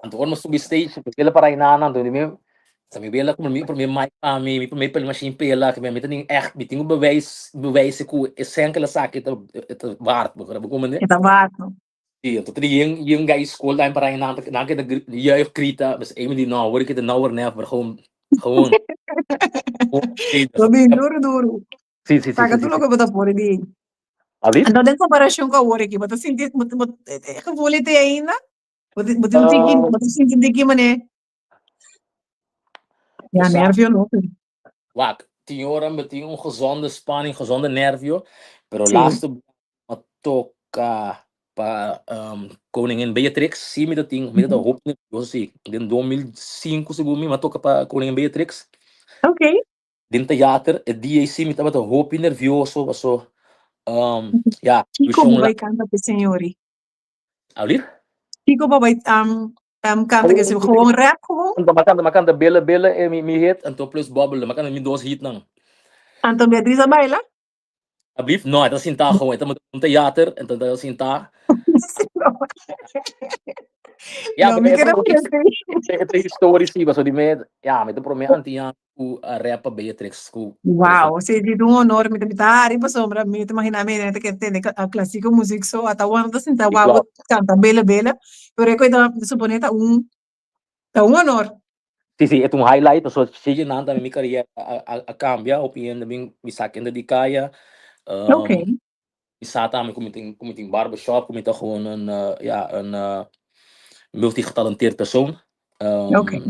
[SPEAKER 4] Anto ora mi subi stage, mi keda para einan, anto mi. Sa mi wela ku mi promé mic pa mi, mi promé peli machine pela, ke mi ta tin echt, mi tin un bewijs, bewijs ku e sèn ke la saki ta ta waard, bo komprende?
[SPEAKER 2] E ta waard, no?
[SPEAKER 4] Sí, anto tin yen yen gai skol daai para nan nan ke ta juich grita, dus ik mi di no, word ik het nou or never, gewoon gewoon.
[SPEAKER 2] Lo bin duro duro.
[SPEAKER 4] Sí, sí, sí,
[SPEAKER 2] Saka
[SPEAKER 4] sí,
[SPEAKER 2] tur
[SPEAKER 4] sí.
[SPEAKER 2] loke bo ta por di.
[SPEAKER 4] Alblieft?
[SPEAKER 2] Anto den komparashon ku awor aki, bo ta sinti bo bo e gevoel ei te ainda? Bo tin bo tin un tiki bo ta sinti un tiki manera Ya,
[SPEAKER 4] Bo sa-
[SPEAKER 2] nervio no.
[SPEAKER 4] Wak, tin ora mi tin un gezonde spanning, gezonde nervio, pero
[SPEAKER 2] Sí.
[SPEAKER 4] laatste a toca pa um, Koningin Beatrix, sí mi ta tin, mi ta hopi nervioso sí. Den 2005 segun mi, mi a toca pa Koningin Beatrix.
[SPEAKER 2] Ok.
[SPEAKER 4] Den theater, e dia sí mi tabata hopi nervioso, paso um, ja,
[SPEAKER 2] Kiko
[SPEAKER 4] vision
[SPEAKER 2] bo
[SPEAKER 4] la-
[SPEAKER 2] bai canta pe señori?
[SPEAKER 4] Alblieft?
[SPEAKER 2] Kiko bo bai um, um, canta ke gewoon rap gewoon?
[SPEAKER 4] Anto ma canta, ma canta Belle Belle e mi, mi hit, anto plus Bubble, ma canta mi dos hit nan.
[SPEAKER 2] Anto Beatriz a baila?
[SPEAKER 4] Alblieft? No, e ta sintá gewoon, e ta un theater, en ta sintá. Ja,
[SPEAKER 2] No, mi
[SPEAKER 4] e
[SPEAKER 2] quiero
[SPEAKER 4] ta e ta historia sí, paso di me, ja, mi ta promé antian ku a rap pa Beatrix ku
[SPEAKER 2] Wow, sí, di un honor, mi ta mi ta hari pasobra mi ta imagina mi ta ke tende klasiko muzik so ata wanda ta sinta
[SPEAKER 4] Sí,
[SPEAKER 2] wou
[SPEAKER 4] klopt.
[SPEAKER 2] kanta bele bele, pero e koe ta supone ta un ta un honor.
[SPEAKER 4] Sí, sí, e ta un highlight, pasobra si nan tambe mi kariera a a a kambia, hopi hende bin mi sa kende di kaya,
[SPEAKER 2] Okay.
[SPEAKER 4] mi sa tambe ku mi tin ku mi tin barbershop, ku mi ta gewoon een ja, een multigetalenteerd persoon.
[SPEAKER 2] Okay.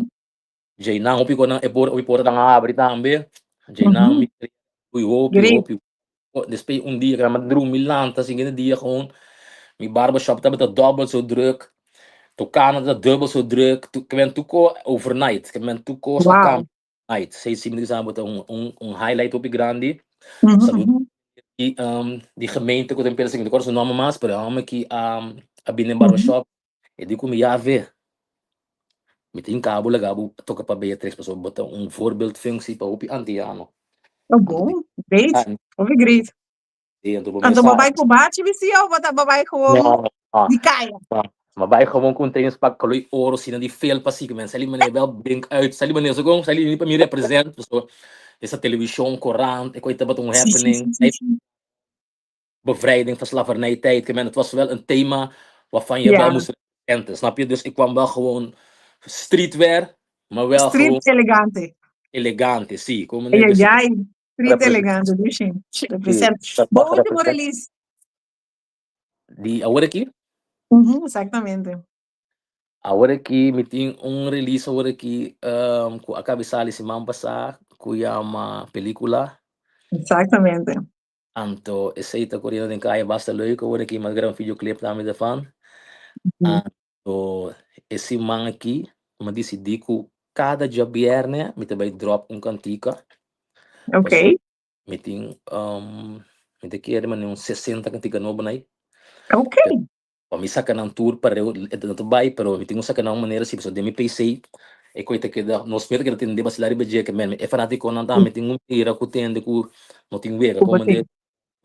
[SPEAKER 4] Djei nan hopi ku nan e por hopi porta nan a habri tambe. Djei nan mi ui hopi
[SPEAKER 2] Great.
[SPEAKER 4] hopi. Despues un dia ku nan drumi lanta siguiente dia gewoon mi barbershop tabata dobbel so druk. Tokana ta dubbel so druk. Tu ke men tuko overnight. Ke men tur kos a
[SPEAKER 2] Wow.
[SPEAKER 4] kambia overnight. Sei si mi ta bisa bo ta un un un highlight hopi grandi. Salud di di gemeente ku ta empresa mi no kòrda su nòmber mas pero e hòmber ki a a bini den barbershop E di ku mi yave, mi tin kabo laga bo toka pa Beatrix pasobra bo ta un voorbeeldfunctie pa hopi antiano.
[SPEAKER 2] Oh, bon. Great. Hopi great.
[SPEAKER 4] Sí, anto bo
[SPEAKER 2] Anto bo
[SPEAKER 4] mesa.
[SPEAKER 2] bai ku bachi bistí of bo ta bo bai gewoon
[SPEAKER 4] No, no.
[SPEAKER 2] di kaya?
[SPEAKER 4] No, ma bai gewoon ku un trainingspak koloi oro sina di felpa si ku men sali manera wel blink uit. Sali manera so kon sali pa mi represent pasobra esa televishon, korant, e koi tabata un
[SPEAKER 2] Sí, sí,
[SPEAKER 4] happening.
[SPEAKER 2] sí, sí, sí.
[SPEAKER 4] Bevrijding van slavernijtijd. Ik meen, het was wel een thema waarvan je wel moest representen, snap je? Dus ik kwam wel gewoon streetwear, maar wel
[SPEAKER 2] Street
[SPEAKER 4] gewoon
[SPEAKER 2] elegante.
[SPEAKER 4] Elegante, sí. Como
[SPEAKER 2] Ay,
[SPEAKER 4] dus
[SPEAKER 2] ay, ay. Street
[SPEAKER 4] represent-
[SPEAKER 2] elegante, dushi. Represent.
[SPEAKER 4] Sí, dat
[SPEAKER 2] Bo
[SPEAKER 4] was
[SPEAKER 2] último
[SPEAKER 4] represent.
[SPEAKER 2] release.
[SPEAKER 4] Di awor aki?
[SPEAKER 2] Mhm, exactamente.
[SPEAKER 4] Awor aki mi tin un release awor aki um, ku a kabi sali siman pasá ku yama Película.
[SPEAKER 2] Exactamente.
[SPEAKER 4] Anto esei ta koriendo den kaya basta leuk awor aki mas gran videoclip tambe ta fan. Anto e siman aki mi a disidí ku kada djabièrnè mi ta bai dròp un kantika.
[SPEAKER 2] Ok.
[SPEAKER 4] Pasobra mi tin mi ta kere manera un 60 kantika nobo nai.
[SPEAKER 2] Ok.
[SPEAKER 4] Pa mi saca nan tur pareu e no ta bay pero mi tin cu saca nan un manera si pasobra den mi PC e coy ta keda nos mester keda tende basila riba dje ke men e fanaticonan tambe tin un mira cu tende cu no tin wega
[SPEAKER 2] Cu
[SPEAKER 4] como
[SPEAKER 2] bo tin.
[SPEAKER 4] de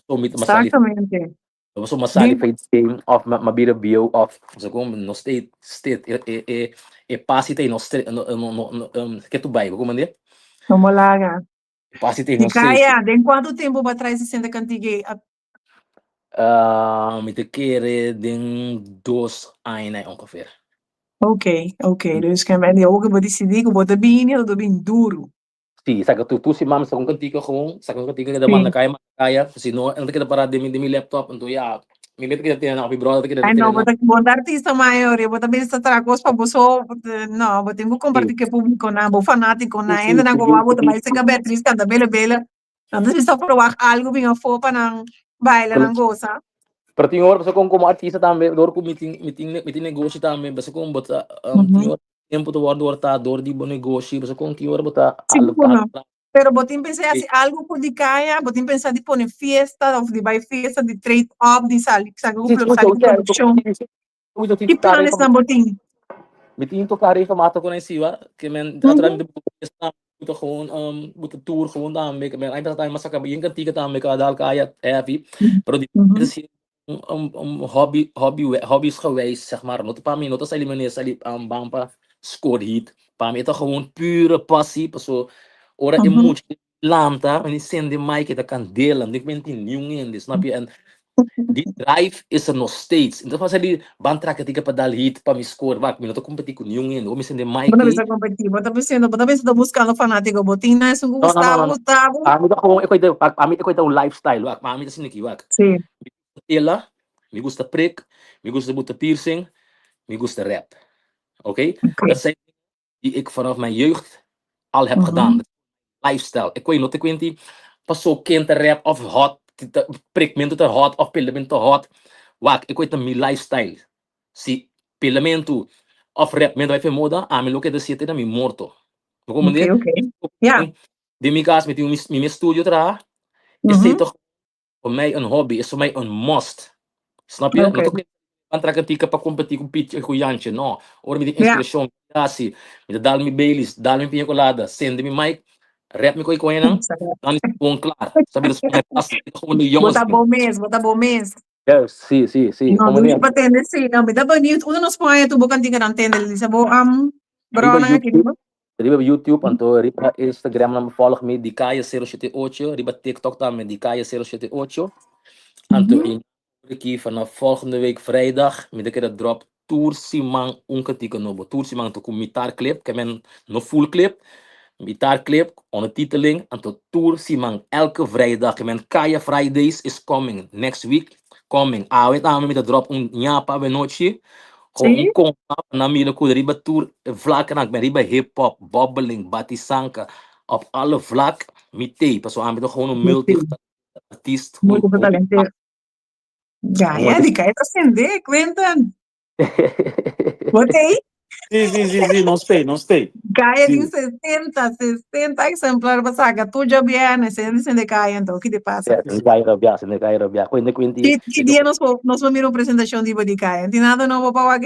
[SPEAKER 4] so mi ta sali
[SPEAKER 2] Exactamente.
[SPEAKER 4] so mi sali
[SPEAKER 2] Din
[SPEAKER 4] fey game of mi bira bieu of so como no stay state e e e e pasi ta no no no no ke tu bay bo comprende?
[SPEAKER 2] No molaga.
[SPEAKER 4] E pasi ta
[SPEAKER 2] Di
[SPEAKER 4] no stay.
[SPEAKER 2] kaya, den cuanto tempo bo a trae 60 cantiga ey?
[SPEAKER 4] Ah, mi ta kere den dos aña ongeveer.
[SPEAKER 2] Ok, ok. Dus ke men di awor ku bo disidí ku bo ta bini, bo ta bini duru.
[SPEAKER 4] Sí, saka tur tur siman mi saka un kantika gewoon, saka un kantika keda manda kaya manda kaya, si no e no ta keda pará den mi den mi laptop, anto ya, mi mes ta keda tene nan, òf mi bròder ta keda
[SPEAKER 2] Ay
[SPEAKER 4] tene
[SPEAKER 2] no, bo
[SPEAKER 4] nan.
[SPEAKER 2] ta bo ta artista mayor, bo ta bisa traha kos pa bo so, no, bo tin ku kompartí ku e públikonan, bo fanátikonan, hendenan ku bo ta bai serka Beatriz kanta bele bele. Nan ta bisa verwacht algo bin afó pa nan baila, nan goza.
[SPEAKER 4] Pero tin ora, pasobra como artista tambe, dor ku mi tin, mi tin, mi tin negoshi tambe, pasobra con bo ta, tin ora tempo ta wòrdu hortá dor di bo negoshi, pasobra con tin ora bo ta
[SPEAKER 2] Sigur no. Pero bo tin pensa hasi algo ku di kaya, bo tin pensa di pone fiesta of di bai fiesta, di trade up, di sali, sali ku sali ku produkshon. Ki planes nan bo tin?
[SPEAKER 4] Mi tin toká regelmatig ku nan siwa, ke men atrás mi ta buta gewoon buta tour gewoon tambe, ke men ai ta mas saka bien kantika tambe ka dal kaya heavy, pero di si un un hobby hobby hobbies gewijs zeg maar, no ta pa mi no ta sali manera sali bam pa score hit. Pa mi e ta gewoon pure passie, paso ora e mucha lanta, mi sende mic e ta candela, mi no tin niun hende, snap je? En die drive is er nog steeds. En dat was die ban traka tika pa dal hit pa mi score, wak, mi no ta competi ku niun hende, mi sende mic
[SPEAKER 2] Bo ta
[SPEAKER 4] ei.
[SPEAKER 2] bisa competi, bo ta bisando, bo ta bisa ta buscando fanatico, bo tin na esun ku
[SPEAKER 4] No, no, no,
[SPEAKER 2] gustabo,
[SPEAKER 4] no, no.
[SPEAKER 2] gustabo.
[SPEAKER 4] Pa mi ta gewoon, e koita, pa mi e koita un lifestyle, wak, pa mi ta asina aki, wak.
[SPEAKER 2] Sí.
[SPEAKER 4] Mi gusta tela, mi gusta prik, mi gusta buta piercing, mi gusta rap. Oké?
[SPEAKER 2] Oké.
[SPEAKER 4] Dat zijn die ik vanaf mijn jeugd al heb gedaan. Lifestyle. Ik weet no te kwenti paso ken ta rap of hot, prikmento ta hot of pelamento hot. Wak, ik weet mi lifestyle. Si pelamento of rapmento bai fe moda, ami lo keda siete na mi morto. Bo comprende?
[SPEAKER 2] Oké, oké. Ja.
[SPEAKER 4] Den mi cas mi tin mi mi studio traha. Esey toch voor mij een hobby, is voor mij een must. Snap je?
[SPEAKER 2] Oké.
[SPEAKER 4] No ta ban traka tika pa competi ku Pietje ku Jantje. No. Ora mi tin
[SPEAKER 2] Ja.
[SPEAKER 4] inspiracion, kasi, mi ta dal mi Baileys, dal mi piña colada, sende mi mic, rap mi koi koinan, dan is het gewoon klaar. Snap je? Dat is voor mij passie. Ik gewoon de
[SPEAKER 2] Bo
[SPEAKER 4] jongens
[SPEAKER 2] ta
[SPEAKER 4] doen.
[SPEAKER 2] bo mes, bo ta bo mes.
[SPEAKER 4] Juist, si, si, si.
[SPEAKER 2] No,
[SPEAKER 4] Como
[SPEAKER 2] dushi
[SPEAKER 4] ne?
[SPEAKER 2] pa tende, si. No, mi ta benieuwd. Unda nos por haña tur bo kantiganan tende, Lisa? Bo am
[SPEAKER 4] Riba
[SPEAKER 2] bronan aki
[SPEAKER 4] YouTube,
[SPEAKER 2] riba?
[SPEAKER 4] riba YouTube, anto riba Instagram nan volg mi Dikaya 078, riba TikTok tambe Dikaya 078. Anto
[SPEAKER 2] Mhm.
[SPEAKER 4] in aki vanaf volgende week vrijdag mi ta keda drop tur siman un kantika nobo. Tur siman anto ku mitar clip, ke men no full clip, mitar clip, ondertiteling, anto tur siman elke vrijdag, ke men Kaya Fridays is coming next week, coming. Awe tambe mi ta drop un ñapa awe nochi, gewoon un
[SPEAKER 2] Sí?
[SPEAKER 4] kompa na mira ku riba tur vlaknan, men riba hip hop, bubbling, batisanka, op alle vlak mi tei, pasobra ami ta gewoon un
[SPEAKER 2] Mi
[SPEAKER 4] multi
[SPEAKER 2] tei.
[SPEAKER 4] artiest.
[SPEAKER 2] Multitalenteerd. Ja, ja, di Kaya ta sende, Quinten. Bo tei?
[SPEAKER 1] Si, si, si, si, nos tei, nos tei.
[SPEAKER 2] Kaya
[SPEAKER 1] Si.
[SPEAKER 2] tin 60, 60 exemplar pa saca. Tur djabièrnè, sende sende Kaya, anto, ki te pasa?
[SPEAKER 4] Ja, sende Kaya rabia, sende Kaya rabia. Quinten, Quinten.
[SPEAKER 2] Ki, ki dia nos por, nos por mira un presentacion di bo di Kaya? Tin nada nobo pa wak?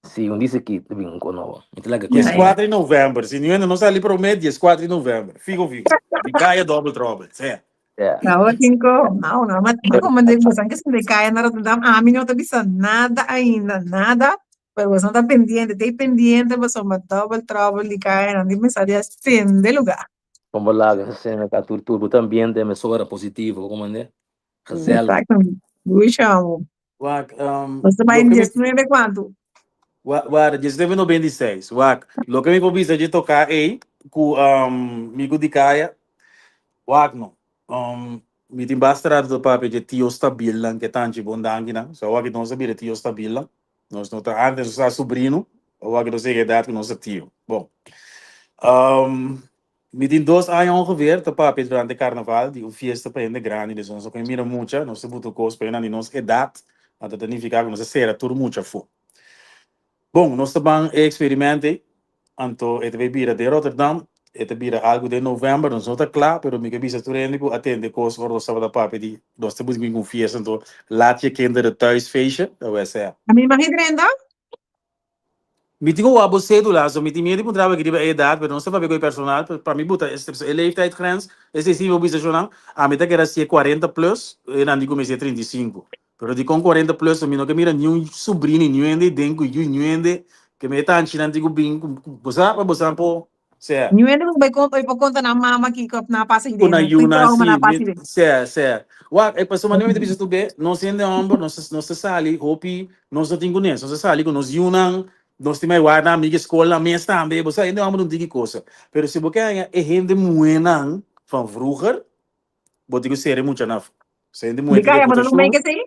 [SPEAKER 4] Si, un dice ki ta bin un ko nobo. Mi ta laga
[SPEAKER 1] Dies
[SPEAKER 4] kla.
[SPEAKER 1] kuater di novèmber. Si niun hende no sali promé, dies kuater di novèmber. Figo, figo. Di Kaya Double Trouble. Sea.
[SPEAKER 4] Yeah.
[SPEAKER 2] Nou, wat tinko. Nou, nou, maar, maar kom, maar bosan ke sende Kaya na Rotterdam, ami no ta bisa nada ainda, nada. Pero bosan ta pendiente, te pendiente, bosan ma Double Trouble di Kaya, nan di mesa di a sende lugar.
[SPEAKER 4] Kom bo laga, sende ka tur tur. Bo ta ambiente mesora positivo, como ande? Gezellig.
[SPEAKER 2] Exactamente. Gusto amo.
[SPEAKER 1] Wak, um,
[SPEAKER 2] Você vai
[SPEAKER 1] loke mi
[SPEAKER 2] 19 quanto?
[SPEAKER 1] Wa, wa, 1996. Wak, loke mi por bisa dje toká ei ku um, mi ku Dikaya, wak no. Um, mi tin basta rato ta papia dje tio stabielnan ke tanchi bon dankinan. So awor aki nos a bira tio stabielnan. Nos no ta antes nos ta sobrino, awor aki nos yega edat ku nos ta tio. Bon. Um, Mi tin dos aña ongeveer ta papia durante carnaval di un fiesta pa hende grandi, dus nos no kon mira mucha, nos ta buta un cos pa hendenan di nos edad, anto ta nifica cu nos a cera tur mucha afo. Bon, nos ta ban e experiment ey, anto e ta bay bira den Rotterdam, e ta bira algo den november, nos no ta cla, pero mi ke bisa tur hende cu a tende cos ora nos tabata papia di nos ta busca bin cu un fiesta, anto laat je kinderen thuis feestje, ta wesea.
[SPEAKER 2] A mi imagin 30?
[SPEAKER 1] Mi tin ku wak bo cédula, so mi tin miedu di puntra bo aki riba e edad, pero no sa papia ku e personal, pero pa mi buta e leeftijdsgrens, esei si mi por bisa shonnan, ami ta keda si e cuarenta plus, e nan di ku mi si e 35. Pero dikon cuarenta plus, so mi no ke mira niun subrini, niun hende den ku yu, niun hende ke mi e tanchinan tin ku bin ku bo sa pa bo sa por sea.
[SPEAKER 2] Niun hende ku bai konta, bai por konta nan mama kiko nan a pasa
[SPEAKER 1] Ku
[SPEAKER 2] iden,
[SPEAKER 1] nan
[SPEAKER 2] ki
[SPEAKER 1] yunan
[SPEAKER 2] trauma
[SPEAKER 1] si,
[SPEAKER 2] nan a pasa
[SPEAKER 1] mi
[SPEAKER 2] iden.
[SPEAKER 1] sea, sea. Wak, e pasobra manera mi ta bisa tur be, nos hende homber, nos ta nos ta sali hopi Nos no tin ku nes, nos a sali ku nos yunan, nos tin mai warda amiga skolnan mes tambe, bo sa hende homber no tin ki kosa. Pero si bo ke haña e hende muhénan van vroeger, bo tin ku sera e muchanan afó. Sa hende muhé
[SPEAKER 2] Di
[SPEAKER 1] tin
[SPEAKER 2] kaya bo ta
[SPEAKER 1] reputashon.
[SPEAKER 2] mei kesei?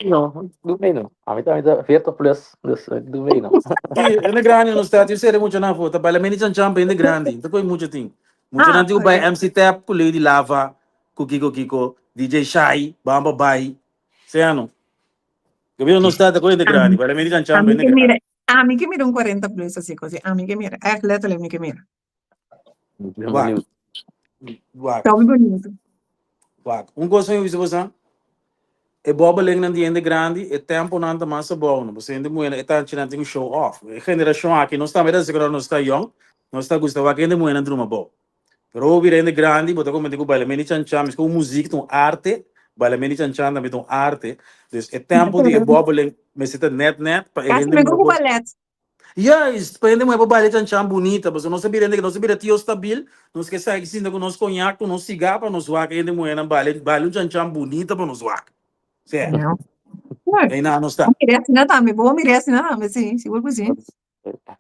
[SPEAKER 4] No, doe mee no. Ami ta, ami ta 40 plus, dus doe mee no.
[SPEAKER 1] Sí, hende grandi nos ta tin sera e muchanan afó. Ta baila mini chanchan pa hende grandi. Ta koe mucha tin. Muchanan
[SPEAKER 2] Ah,
[SPEAKER 1] tin ku bai
[SPEAKER 2] oké.
[SPEAKER 1] MC Tap ku Lady Lava, ku kiko kiko, DJ Shai, Bamba Bai. Sea no. Gobierno no sta ta cu hende grandi, para mi di chan
[SPEAKER 2] Ami
[SPEAKER 1] hende
[SPEAKER 2] ke mira,
[SPEAKER 1] grandi.
[SPEAKER 2] ami ke mira un 40 plus así cosa. Ami ke mira, echt letterlijk mi ke mira.
[SPEAKER 4] Ben
[SPEAKER 1] Wak,
[SPEAKER 4] benieuwd.
[SPEAKER 1] wak,
[SPEAKER 2] Ta muy bonito.
[SPEAKER 1] wak. Un cosa mi bisa bosan, e bobbelingnan di hende grandi, e temponan ta mas abou no. Boso hende muhé e tanchinan tin ku show off. E generacion aki, nos tambe ta así nos ta yong, nos ta gusta wak hende muhénan druma abou. Pero bo bira hende grandi, bo ta comete cu baila meni chanchan, mescos cu muziek ta un arte, baila meni chanchan tambe ta un arte. Dus e tempo di e bobbeling mester ta net net pa e
[SPEAKER 2] Casi
[SPEAKER 1] hende
[SPEAKER 2] mejor
[SPEAKER 1] muhe
[SPEAKER 2] cu
[SPEAKER 1] por
[SPEAKER 2] ballet.
[SPEAKER 1] Juist, pa hende muhé por baila chanchan bunita, pasobra nos a bira hende, nos a bira tio stabil, nos ke sa sinta ku nos koñak, ku nos sigá pa nos wak hende muhénan baila, baila un chanchan bunita pa nos wak. Sea,
[SPEAKER 2] Ja.
[SPEAKER 1] einan nos ta.
[SPEAKER 2] Bo mira asina tambe, bo mira asina tambe, sí, sigur ku sí.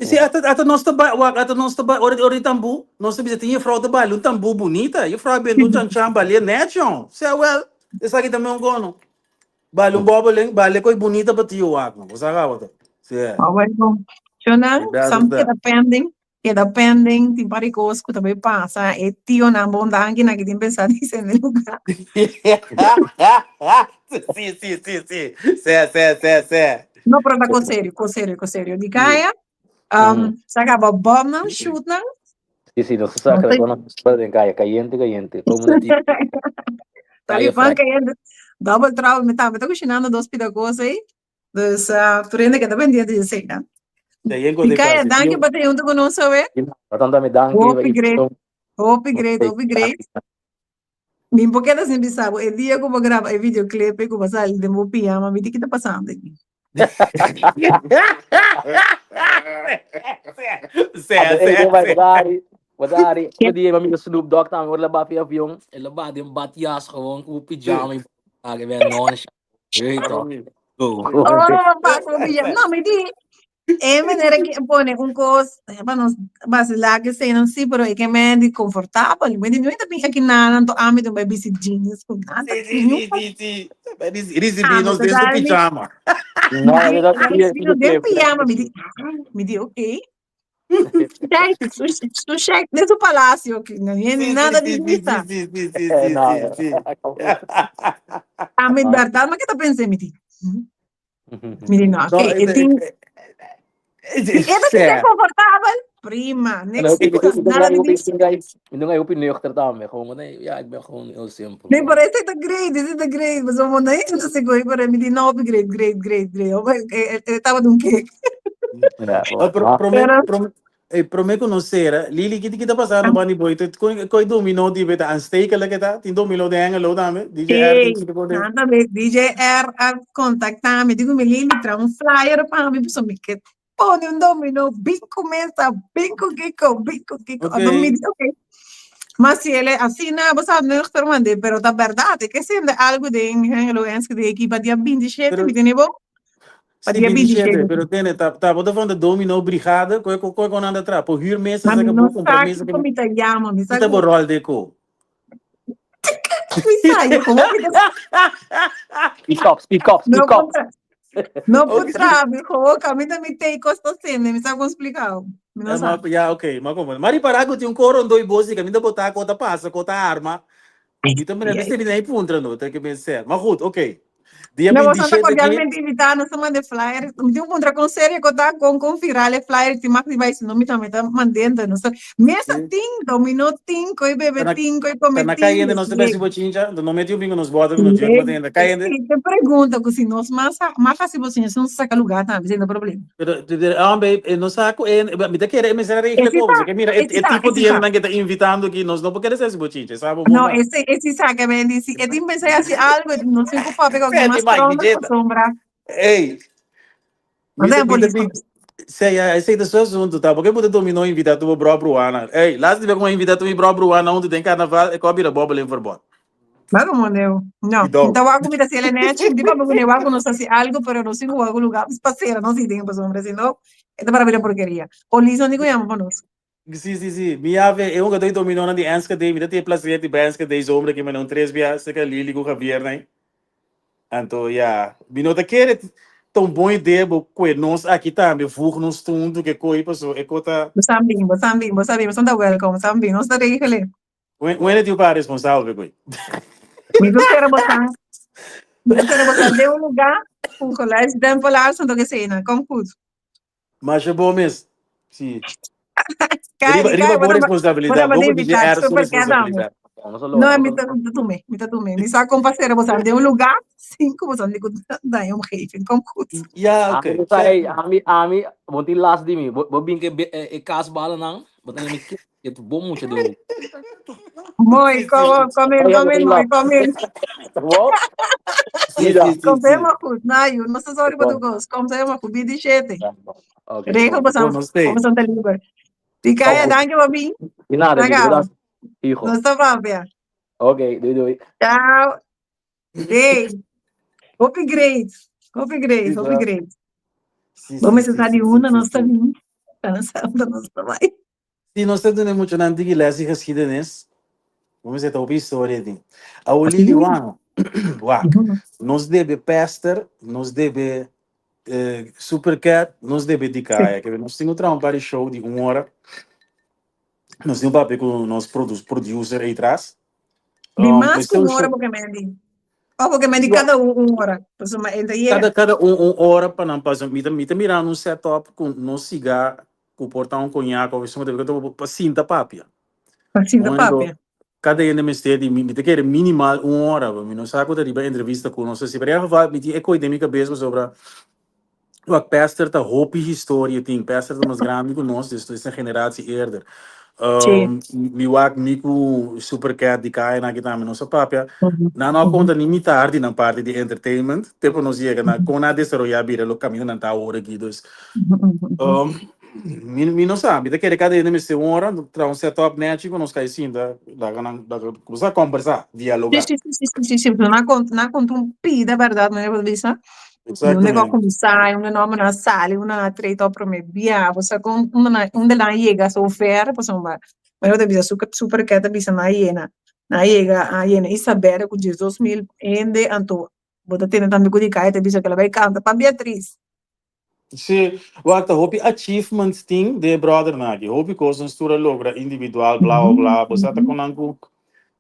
[SPEAKER 1] Sí, ata, ata nos ta ba, wak, ata nos ta ba, ora, ora di tambú, nos ta bisa tin juffrouw ta baila un tambú bunita, juffrouw a bende un chanchan balia net, jong. Sea, wel, esaki tambe un kono. Bale un bobbeling, bale koi bunita pa tio wak, no. Bo sa gaba to. Sí.
[SPEAKER 2] Ah, bueno. Shonan,
[SPEAKER 1] Verdad,
[SPEAKER 2] sam
[SPEAKER 1] verdad.
[SPEAKER 2] keda pending, keda pending, tin par di kos ku ta bay pasa, e tionan bon danki nan ki tin pensa di sende lugar.
[SPEAKER 1] Sí, sí, sí, sí. Sí, sí, sí, sí.
[SPEAKER 2] No, pero ta kos serio, kos serio, kos serio. Di kaya, um, sa kaba bomnan, shootnan.
[SPEAKER 4] Sí, sí, nos sa
[SPEAKER 2] No
[SPEAKER 4] kaya
[SPEAKER 2] te-
[SPEAKER 4] kono para den kaya, caliente, caliente. Como na ti.
[SPEAKER 2] Tali pan caliente. Double trouble, me ta, me ta kushinando dos pida kos ei. Dus, uh, tur hende keda pendiente di esei, nan.
[SPEAKER 1] Ja, yen
[SPEAKER 2] Di
[SPEAKER 1] kote
[SPEAKER 2] kaya,
[SPEAKER 1] kasi.
[SPEAKER 2] danki pa te junto ku nos awe.
[SPEAKER 4] Tanto mi danki.
[SPEAKER 2] Hopi great, hopi great, hopi great. Mi por keda sin bisa bo, e dia ku bo graba e videoclip e ku bo sali den bo pijama, mi di ki ta pasando aki?
[SPEAKER 1] Sea, sea, sea.
[SPEAKER 4] Wadari, e dia mi amigo Snoop Dogg tambe ora la bafi avion, el a ba den batjas gewoon ku pijama i ah, que ben non Weet toch. Go.
[SPEAKER 2] Oh, pa ku pijama. No, mi di, E manera ki e pone un kos, pa nos vasilá ke eseinan sí, pero e ke men di konfortabel. Mi di, no e ta bin aki nada, anto ami ta bai bisti jeans ku nada.
[SPEAKER 1] Sí, sí, sí, sí, sí. Risibí
[SPEAKER 2] Ami
[SPEAKER 1] nos
[SPEAKER 2] ta
[SPEAKER 1] den su
[SPEAKER 2] dal mi,
[SPEAKER 1] pijama.
[SPEAKER 4] No,
[SPEAKER 2] mi di,
[SPEAKER 4] dat
[SPEAKER 2] a
[SPEAKER 4] is
[SPEAKER 2] risibí nos den pijama. Mi di, ah, mi di, ok. Sheik, su, su sheik den su palacio, ki no
[SPEAKER 1] Sí,
[SPEAKER 2] tiene
[SPEAKER 1] sí,
[SPEAKER 2] nada di
[SPEAKER 1] sí, sí, sí,
[SPEAKER 2] bisa.
[SPEAKER 1] sí, sí, sí, sí,
[SPEAKER 4] No,
[SPEAKER 1] sí, sí.
[SPEAKER 2] Ami, berdad, ma ke ta pensa, mi di, Mi di, no,
[SPEAKER 1] No,
[SPEAKER 2] oké, e tin, si e ta sinti
[SPEAKER 1] Sea.
[SPEAKER 2] comfortabel, prima, niks,
[SPEAKER 4] Ik ik
[SPEAKER 2] nada di
[SPEAKER 4] ik
[SPEAKER 2] dici.
[SPEAKER 4] ik ben heel nuchter tambe. Gewoon, nee, ja, ik ben gewoon heel simpel.
[SPEAKER 2] Nee, pero ese ta great, ese ta great. Mas como no es así, güey, pero mi di, no, great, great, great, great. Oh, Estaba de un cake.
[SPEAKER 4] Ja,
[SPEAKER 1] Oh, pro,
[SPEAKER 4] ah,
[SPEAKER 1] prome,
[SPEAKER 2] Pero,
[SPEAKER 1] prome, eh, prome ku nos sera. Lili, kiti kita pasando bani boy? Te koi koi domino di beta aanstekelijk eta. Tin domino de Hengelo tambe. DJ R tin
[SPEAKER 2] Hey,
[SPEAKER 1] kiti ko de.
[SPEAKER 2] nada be, DJ R a contacta mi, digo mi Lili, trae un flyer pa mi, pasobra mi ke pone un domino, bin ku mesa, bin ku kiko, bin ku kiko. Anto mi
[SPEAKER 1] Oké.
[SPEAKER 2] di, oké. Ma si el e asina, bo sa nuchter mande, pero ta berdad, e ke sende algo den Hengelo Enschede aki pa dia 27,
[SPEAKER 1] Pero
[SPEAKER 2] mi tene bo? Pa
[SPEAKER 1] Sí,
[SPEAKER 2] dia
[SPEAKER 1] 27,
[SPEAKER 2] 27.
[SPEAKER 1] pero tene, ta, ta bota van de domino brigade, koe koe koe kon anda tra, po huur mesa,
[SPEAKER 2] Ma mi
[SPEAKER 1] saka
[SPEAKER 2] no
[SPEAKER 1] bo compra
[SPEAKER 2] sa
[SPEAKER 1] mesa,
[SPEAKER 2] kiko mi ta yama, mi sa
[SPEAKER 1] kita bo
[SPEAKER 2] ku
[SPEAKER 1] rol de ko.
[SPEAKER 2] mi sa, yo komo mi ta
[SPEAKER 4] Speak up, speak up,
[SPEAKER 2] no
[SPEAKER 4] speak up.
[SPEAKER 2] por tra, no por
[SPEAKER 1] Oké.
[SPEAKER 2] tra, mi gewoon kaminda mi tei kos ta sende, mi sa kon splika, mi no
[SPEAKER 1] Eh,
[SPEAKER 2] sa.
[SPEAKER 1] ma, ja, oké, maar kom. Maar ripara ku tin un koro ndoi bosi, kaminda bota ko ta pasa, ko ta arma. Mi ta mira, mi na puntra no, ta ke ben ser. Maar goed, oké. Dia
[SPEAKER 2] No, boso ta
[SPEAKER 1] 27 ki
[SPEAKER 2] cordialmente invitá, nos ta manda flyer. Mi tin un puntra con serio ko ta con con viral e flyer ti mag di bai, si no mi tambe ta mandendo. Nos ta mesa
[SPEAKER 1] Sí.
[SPEAKER 2] tin, dominó tin, koi bebe
[SPEAKER 1] Ta na
[SPEAKER 2] tin, koi
[SPEAKER 1] ta
[SPEAKER 2] come
[SPEAKER 1] na
[SPEAKER 2] tin,
[SPEAKER 1] cayente
[SPEAKER 2] dus
[SPEAKER 1] nos ta besi
[SPEAKER 2] le
[SPEAKER 1] bochincha, no meti un bingo nos bota ku nos jerk
[SPEAKER 2] le
[SPEAKER 1] mata cayente.
[SPEAKER 2] si te pregunta ku si nos mas mas hasi bochincha, si nos saca lugar tambe, sin no problema.
[SPEAKER 1] Pero ah, babe, eh, no sa ku eh, mi ta kere e mester regla
[SPEAKER 2] Esi
[SPEAKER 1] ko,
[SPEAKER 2] sa,
[SPEAKER 1] porque mira, e,
[SPEAKER 2] esi
[SPEAKER 1] e
[SPEAKER 2] sa,
[SPEAKER 1] tipo
[SPEAKER 2] esi
[SPEAKER 1] di
[SPEAKER 2] sa.
[SPEAKER 1] hendenan que ta invitando aquí, nos no por kere ser bochinche, sabe
[SPEAKER 2] No,
[SPEAKER 1] bom
[SPEAKER 2] ese esi sa ke men di si e tin pensa hasi algo, no sin ku papia ku
[SPEAKER 1] Senti,
[SPEAKER 2] mas
[SPEAKER 1] Mike,
[SPEAKER 2] strong
[SPEAKER 1] DJ.
[SPEAKER 2] pasobra.
[SPEAKER 1] Ey,
[SPEAKER 2] No
[SPEAKER 1] mi ta
[SPEAKER 2] ten
[SPEAKER 1] mi ta
[SPEAKER 2] polis.
[SPEAKER 1] mi se ya, ese ta su asunto, ta, porque buta dominó invita tu bro bruana. Ey, laatste be como invita tu mi bro bruana onde den carnaval, e ko bira bobbel in verbod.
[SPEAKER 2] Maar como deu. No,
[SPEAKER 1] Cuidado.
[SPEAKER 2] então waku mi ta si ele nechi, di pa mi waku nos hasi algo, pero no sin waku lugar pasera, no si tem pa sombra, si no, esta para bira porqueria. Polis no digo llama pa nos.
[SPEAKER 1] Sí, sí, sí. Mi ave, eu nunca dei dominó na di Enschede, mi ta tin placer di bij Enschede zomer ki me un tres bia, seka Lili ku Javier nai. Anto ja, mi no ta kere ta un bon idea bo kue nos aki tambe voeg nos tuntu ke koi paso e kota
[SPEAKER 2] Bo san bin, bo san bin, bo san bin, bo san ta welcome, san bin, nos ta regelen.
[SPEAKER 1] Wene tiu pa responsabel pe koi.
[SPEAKER 2] Mi ta spera bo san, mi ta spera bo san den un lugar ku geluidsdempelaars anto ke esei kom goed.
[SPEAKER 1] Masha bo mes. Si.
[SPEAKER 2] Kai,
[SPEAKER 1] Riba,
[SPEAKER 2] kai,
[SPEAKER 1] riba bo
[SPEAKER 2] bo ta
[SPEAKER 1] responsabilidad,
[SPEAKER 2] bo
[SPEAKER 1] bo
[SPEAKER 2] ta
[SPEAKER 1] ku DJ
[SPEAKER 2] invitar,
[SPEAKER 1] R su
[SPEAKER 2] super keda amo.
[SPEAKER 1] responsabilidad.
[SPEAKER 2] No, mi ta mi ta tume, mi ta tume. Mi sa kom pasera bo san den un lugar sin ku bo san di ku daña omgeving. Kom goed.
[SPEAKER 1] Ja,
[SPEAKER 4] Ami
[SPEAKER 1] oké.
[SPEAKER 4] no sa, hey, ami, ami, bon tin last di mi. Bo, bo bin ke be- e, e kaasballen bo ta mi ke het bom mucha de.
[SPEAKER 2] Mooi,
[SPEAKER 1] Sí, sí,
[SPEAKER 2] kom op, kom in, kom in, mooi, kom in.
[SPEAKER 4] Wow.
[SPEAKER 1] Sí, sí, sí,
[SPEAKER 2] Komt
[SPEAKER 1] sí.
[SPEAKER 2] helemaal goed. Nou, joh, no sorry pa tu kos. Komt helemaal goed. Bidi shete.
[SPEAKER 4] Ok,
[SPEAKER 2] Regel
[SPEAKER 4] bon.
[SPEAKER 2] bosan,
[SPEAKER 1] Bon, nos te.
[SPEAKER 2] bosan ta liber. Dikaya,
[SPEAKER 4] Oh,
[SPEAKER 2] danki pa bin.
[SPEAKER 4] Di nada,
[SPEAKER 2] Laga.
[SPEAKER 4] Lili. Bedankt. Hijo.
[SPEAKER 2] Nos ta papia.
[SPEAKER 4] Ok, doei doei.
[SPEAKER 2] Ciao. Hey. Hopi great. Hopi great,
[SPEAKER 1] Sí,
[SPEAKER 2] hopi
[SPEAKER 1] ba.
[SPEAKER 2] great.
[SPEAKER 1] Sí,
[SPEAKER 2] Bo
[SPEAKER 1] sí,
[SPEAKER 2] mester
[SPEAKER 1] sí,
[SPEAKER 2] sa
[SPEAKER 1] sí,
[SPEAKER 2] di
[SPEAKER 1] sí,
[SPEAKER 2] unda
[SPEAKER 1] sí,
[SPEAKER 2] nos ta
[SPEAKER 1] sí.
[SPEAKER 2] bin. Pa nos sa unda nos ta bai.
[SPEAKER 1] Sí, nos ta duna muchanan tiki les di geschiedenis. Bo mester ta hopi historia tin. Awo Lili wak, wak. Nos debe Pester, nos debe eh, Supercat, nos debe Dikaya. Ke nos tin ku traha un par di show di un ora. Nos tin un papia ku nos producer ei tras.
[SPEAKER 2] Di mas
[SPEAKER 1] Mester
[SPEAKER 2] ku
[SPEAKER 1] un
[SPEAKER 2] un ora
[SPEAKER 1] show.
[SPEAKER 2] bo ke mendi. O bo ke mendi
[SPEAKER 1] Wak,
[SPEAKER 2] kada un un ora. Pasobra e ta yega.
[SPEAKER 1] Kada kada un un ora pa nan pasa. Mi ta mi ta mirando un setup ku nos siga ku por ta un koñak of esun otro pa sinta papia.
[SPEAKER 2] Pa sinta
[SPEAKER 1] Momento
[SPEAKER 2] papia.
[SPEAKER 1] kada hende mester di mi ta kere minimal un ora, mi no sa ku ta riba entrevista ku nos hasi, pero en elk geval mi tin e koi den mi kabes pasobra wak Pester ta hopi historia tin, Pester ta mas grandi ku nos, dus ta generatie eerder.
[SPEAKER 2] Sí.
[SPEAKER 1] Mi wak mi ku Supercat di kaya nan aki tambe nos a papia, nan no a konta ni mitar di nan parti di entertainment te por nos yega na kon nan a desaroya bira lo kaminda nan ta awor aki, dus Mi, mi no sa, mi ta kere kada hende mester un ora, traha un setup nechi ku nos kai sinta, laga nan, laga kumsa kombersá,
[SPEAKER 2] Sí,
[SPEAKER 1] dialogá.
[SPEAKER 2] sí, sí, sí, sí, sí, sí. Na kont, na konta un pida bèrdat, manera bo ta bisa. Di unda ku a
[SPEAKER 1] Exactamente.
[SPEAKER 2] kuminsá, unda nòmber nan a sali, unda nan a trei tòg promé bia, bo sa kon unda nan, unda nan a yega so ver, pasobra manera bo ta bisa su Supercat ta bisa nan a yena, nan a yega a yena Isabella ku 12,000 hende, anto bo ta tende tambe ku di kaya ta bisa ku el a bai kanta pa Beatriz.
[SPEAKER 1] Sí, wak ta hopi achievements tin de e brothernan aki. Hopi kos nos tur a logra individual, bla bla bla. Bo sa ta kon nan ku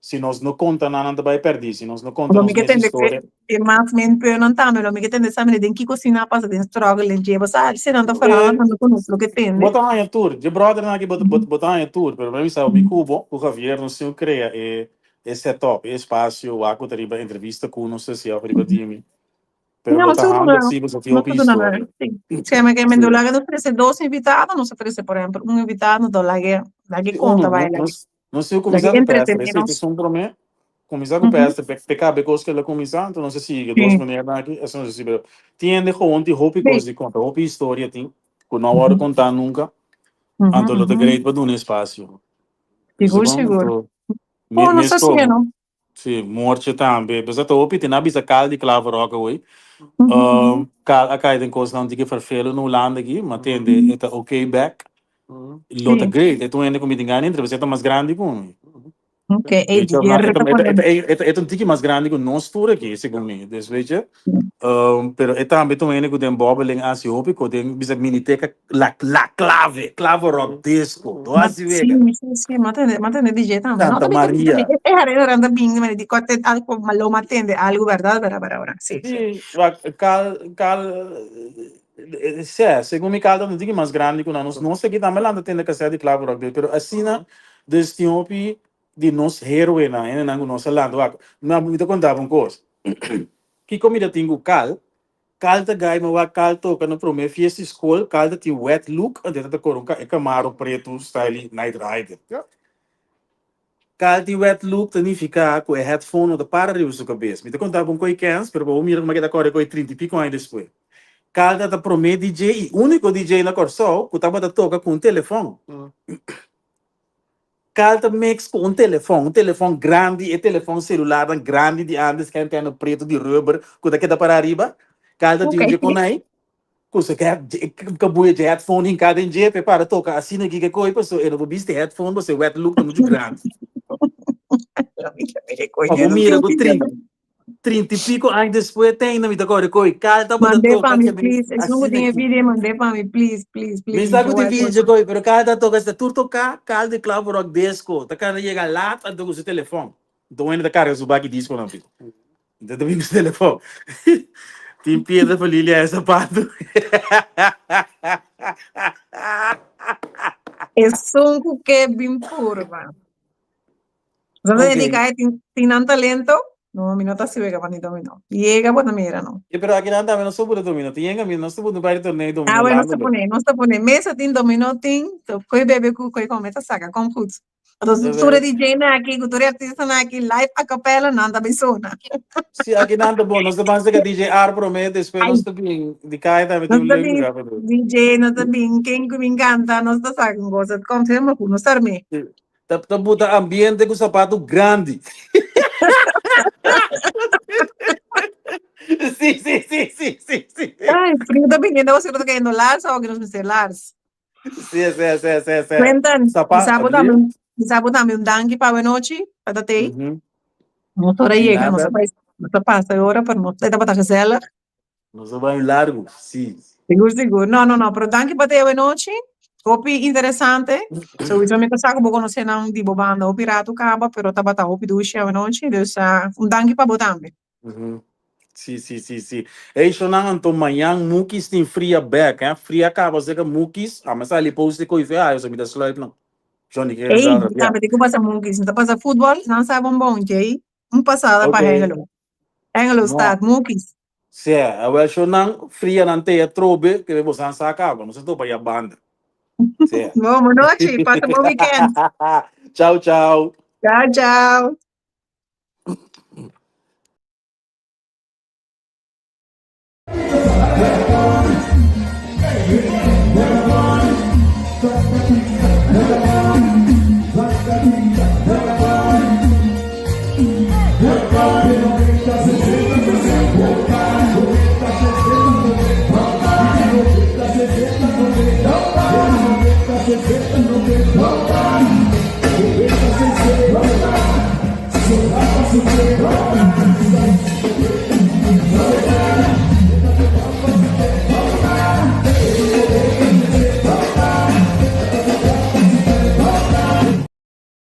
[SPEAKER 1] si nos no konta nan, nan ta bai pèrdí. Si nos no konta
[SPEAKER 2] Lo mi
[SPEAKER 1] nos
[SPEAKER 2] ke
[SPEAKER 1] mes
[SPEAKER 2] tende
[SPEAKER 1] historia.
[SPEAKER 2] e mas men puenan tambe, lo mi ke tende sa mene den kiko si nan a pasa den struggle den dje. Bo sa si nan ta verhaal tambe ku nos lo ke tende.
[SPEAKER 1] Bo ta haña tur. Dje brothernan aki bo bo ta haña tur. Pero mi sa mi ku bo, ku Javier nos tin ku krea e e setup, e espasio wak ku ta riba entrevista ku nos ta hasi òf riba dimi. Pero
[SPEAKER 2] No,
[SPEAKER 1] bo ta
[SPEAKER 2] seguro,
[SPEAKER 1] handig si bo sa tin
[SPEAKER 2] no
[SPEAKER 1] hopi
[SPEAKER 2] ta duna nada.
[SPEAKER 1] historia.
[SPEAKER 2] Sí. Sí, me que
[SPEAKER 1] Sí.
[SPEAKER 2] Mendolaga nos trece dos invitados, nos trece, por ejemplo, un invitado, nos lague, lague
[SPEAKER 1] Sí,
[SPEAKER 2] conta,
[SPEAKER 1] uno,
[SPEAKER 2] vai,
[SPEAKER 1] no,
[SPEAKER 2] lague,
[SPEAKER 1] nos, nos tin
[SPEAKER 2] lague
[SPEAKER 1] kuminsá ku Pester, esei
[SPEAKER 2] entretenernos.
[SPEAKER 1] ta un promé. Kuminsá ku
[SPEAKER 2] Ujú.
[SPEAKER 1] Pester, pe, pe kabe kos ku el a kuminsá, anto nos a sigui dos
[SPEAKER 2] Sí.
[SPEAKER 1] menernan aki, esei nos a sigui, pero tin hende gewoon tin hopi
[SPEAKER 2] Sí.
[SPEAKER 1] kos di konta, hopi historia tin, ku no a wòrdu
[SPEAKER 2] Ujú.
[SPEAKER 1] kontá nunka,
[SPEAKER 2] Ujú,
[SPEAKER 1] anto lo ta
[SPEAKER 2] ujú.
[SPEAKER 1] great pa duna espasio.
[SPEAKER 2] Sigur,
[SPEAKER 1] Bo sa kon?
[SPEAKER 2] sigur.
[SPEAKER 1] Anto, me,
[SPEAKER 2] Oh, nos
[SPEAKER 1] mes
[SPEAKER 2] ta
[SPEAKER 1] komo.
[SPEAKER 2] haciendo.
[SPEAKER 1] Sí, Moortje tambe. Besa ta hopi tin a bisa Kal di Klaver Rock away.
[SPEAKER 2] Ujú, ujú.
[SPEAKER 1] Kal a kai den kosnan tiki ferfelu na Hulanda aki, ma tende e ta okay back. Lo ta
[SPEAKER 2] Sí.
[SPEAKER 1] great. E ta un hende ku mi tin gana entrevista, e ta mas grandi ku mi.
[SPEAKER 2] Ok, ey
[SPEAKER 1] Weet je,
[SPEAKER 2] di
[SPEAKER 1] maar e
[SPEAKER 2] ta
[SPEAKER 1] ta, e ta,
[SPEAKER 2] pone.
[SPEAKER 1] e ta, e ta, e ta un tiki mas grandi ku nos tur aki, segun mi. Dus weet je, pero e tambe ta un hende ku den bobbeling a hasi hopi ku den bisa miniteca La, La Clave, Clavo Rock Disco, do
[SPEAKER 2] Ma,
[SPEAKER 1] hasi
[SPEAKER 2] sí,
[SPEAKER 1] wega.
[SPEAKER 2] sí, sí, ma tende, ma tende DJ tambe. No,
[SPEAKER 1] Santa
[SPEAKER 2] también, también,
[SPEAKER 1] Maria.
[SPEAKER 2] e haré randa bin, me di kote algo malo ma tende algo, verdad, verdad, verdad, verdad. Sí, sí.
[SPEAKER 1] Sí, wak, kal, kal, sè, segun mi kal ta un tiki mas grandi ku nan. Nos, nos aki tambe lanta tende kasèt di Clavo Rock Disco, pero asina, dus tin hopi di nos héroenan, hendenan ku nos a lanta. Wak, mi ta konta bo un kos. Kiko mi ta tin ku kal? Kal ta gai ma wak kal toka na prome fiesta di skol kal ta tin wet look anto e ta kore un e camaro pretu style Knight Rider. Kal tin wet look ta nifica ku e headphone no ta para riba su kabes. Mi ta konta bo un koi kens pero pa bo mira kuma ke ta kore koi trinta i piko aña despues. Kal ta ta prome DJ i uniko DJ na Kòrsou ku tabata toka ku un telefòn. Kal ta mix ku un telefòn, un telefòn grandi, e telefòn selularnan grandi di antes ku antena pretu di rubber ku ta keda pará riba. Kal ta tin un dje konai ku su kabuya dje headphone hinká den dje pa e para toka asina aki ke koi pasobra e no por bisti headphone pasobra e wet look ta muchu grandi. Pa bo mira ku 30 y pico aña despues te ainda mi ta kore koe kal tabata
[SPEAKER 2] Mandé
[SPEAKER 1] toka
[SPEAKER 2] pa mi,
[SPEAKER 1] ke mi
[SPEAKER 2] please. Esun ku
[SPEAKER 1] asina
[SPEAKER 2] tin e
[SPEAKER 1] aki.
[SPEAKER 2] video, mandé pa mi, please, please,
[SPEAKER 1] Mi
[SPEAKER 2] please.
[SPEAKER 1] sa
[SPEAKER 2] Mi
[SPEAKER 1] ku
[SPEAKER 2] ke
[SPEAKER 1] tin
[SPEAKER 2] wak
[SPEAKER 1] video
[SPEAKER 2] kos.
[SPEAKER 1] koe, pero kal ta toka esta tur toka kal di Club Rock Disco ta kana yega laat anto ku su telefon. Anto wende ta karga su baki disco nan piko. Anto ta bin ku su telefon. Tin piedra pa Lilia e sapato.
[SPEAKER 2] Esun ku ke bin purba. Bo ta
[SPEAKER 1] Ok.
[SPEAKER 2] dedica e tin, tin nan talento? No, mi no ta siwega pa ni dominó. Yega bo ta mira no.
[SPEAKER 1] E pero aki nan tambe nos ta pone dominó. Tin yenga mi nos ta pone un par di torneo di
[SPEAKER 2] Ah,
[SPEAKER 1] dominó
[SPEAKER 2] bueno, nos
[SPEAKER 1] largo
[SPEAKER 2] ta
[SPEAKER 1] lo.
[SPEAKER 2] pone, nos ta pone. Mesa tin, dominó tin. Koe bebe ku koe kome ta saka. Kom goed. Anto tur e DJ nan aki ku tur e artistanan aki live a capella nan ta bin sona.
[SPEAKER 1] Si aki nan ta bon. Nos ta ban seka DJ Ar prome, despues nos ta bin di kaya tambe tin un leuk lugar pa dor.
[SPEAKER 2] DJ nos ta bin ken ku bin kanta nos ta saka un cosa. Komt helemaal goed. Nos ta armé.
[SPEAKER 1] Ta ta buta ambiente ku sapatu grandi. Si si si si si si.
[SPEAKER 2] Ay, frio ta biniendo, awor si no ta kayendo lars, awor ki nos mester lars.
[SPEAKER 1] Si si si si si.
[SPEAKER 2] Quentin,
[SPEAKER 1] Sapa,
[SPEAKER 2] bisa bo tambe, bisa bo tambe un danki pa awenochi, pa ta tei. Nos ora
[SPEAKER 1] Di
[SPEAKER 2] yega, nos
[SPEAKER 1] nada.
[SPEAKER 2] a bai, nos a pasa e ora, pero nos tabata gezellig.
[SPEAKER 1] Nos a bai un largu, si.
[SPEAKER 2] Sigur, sigur. No, no, no, pero danki pa te awenochi. Hopi interesante. Sowieso mi ta sa ku bo konosé nan di bo banda hopi ratu kaba, pero tabata hopi dushi awenochi. Dus, un danki pa bo tambe.
[SPEAKER 1] Si, si, si, si. Hey, shonan, anto mañan Mukis tin fria bek, hè? Fria kaba seka Mukis, a me sali post di koife, ah, yo mi ta sluip nan. Johnny, ke
[SPEAKER 2] Ey,
[SPEAKER 1] zara,
[SPEAKER 2] mi
[SPEAKER 1] ya.
[SPEAKER 2] tambe tin ku pasa Mukis. Mi ta pasa futbol, nan sa bon bon, djei. Un pasada pa
[SPEAKER 1] Ok.
[SPEAKER 2] Hengelo. Hengelo
[SPEAKER 1] No.
[SPEAKER 2] staat, Mukis.
[SPEAKER 1] Si, awel shonan, fria nan te atrobe, ke bosan sa kaba, no se topa ya banda. Si.
[SPEAKER 2] Bon, bon nochi, pasa bon weekend.
[SPEAKER 1] Ciao, ciao.
[SPEAKER 2] Ciao, ciao.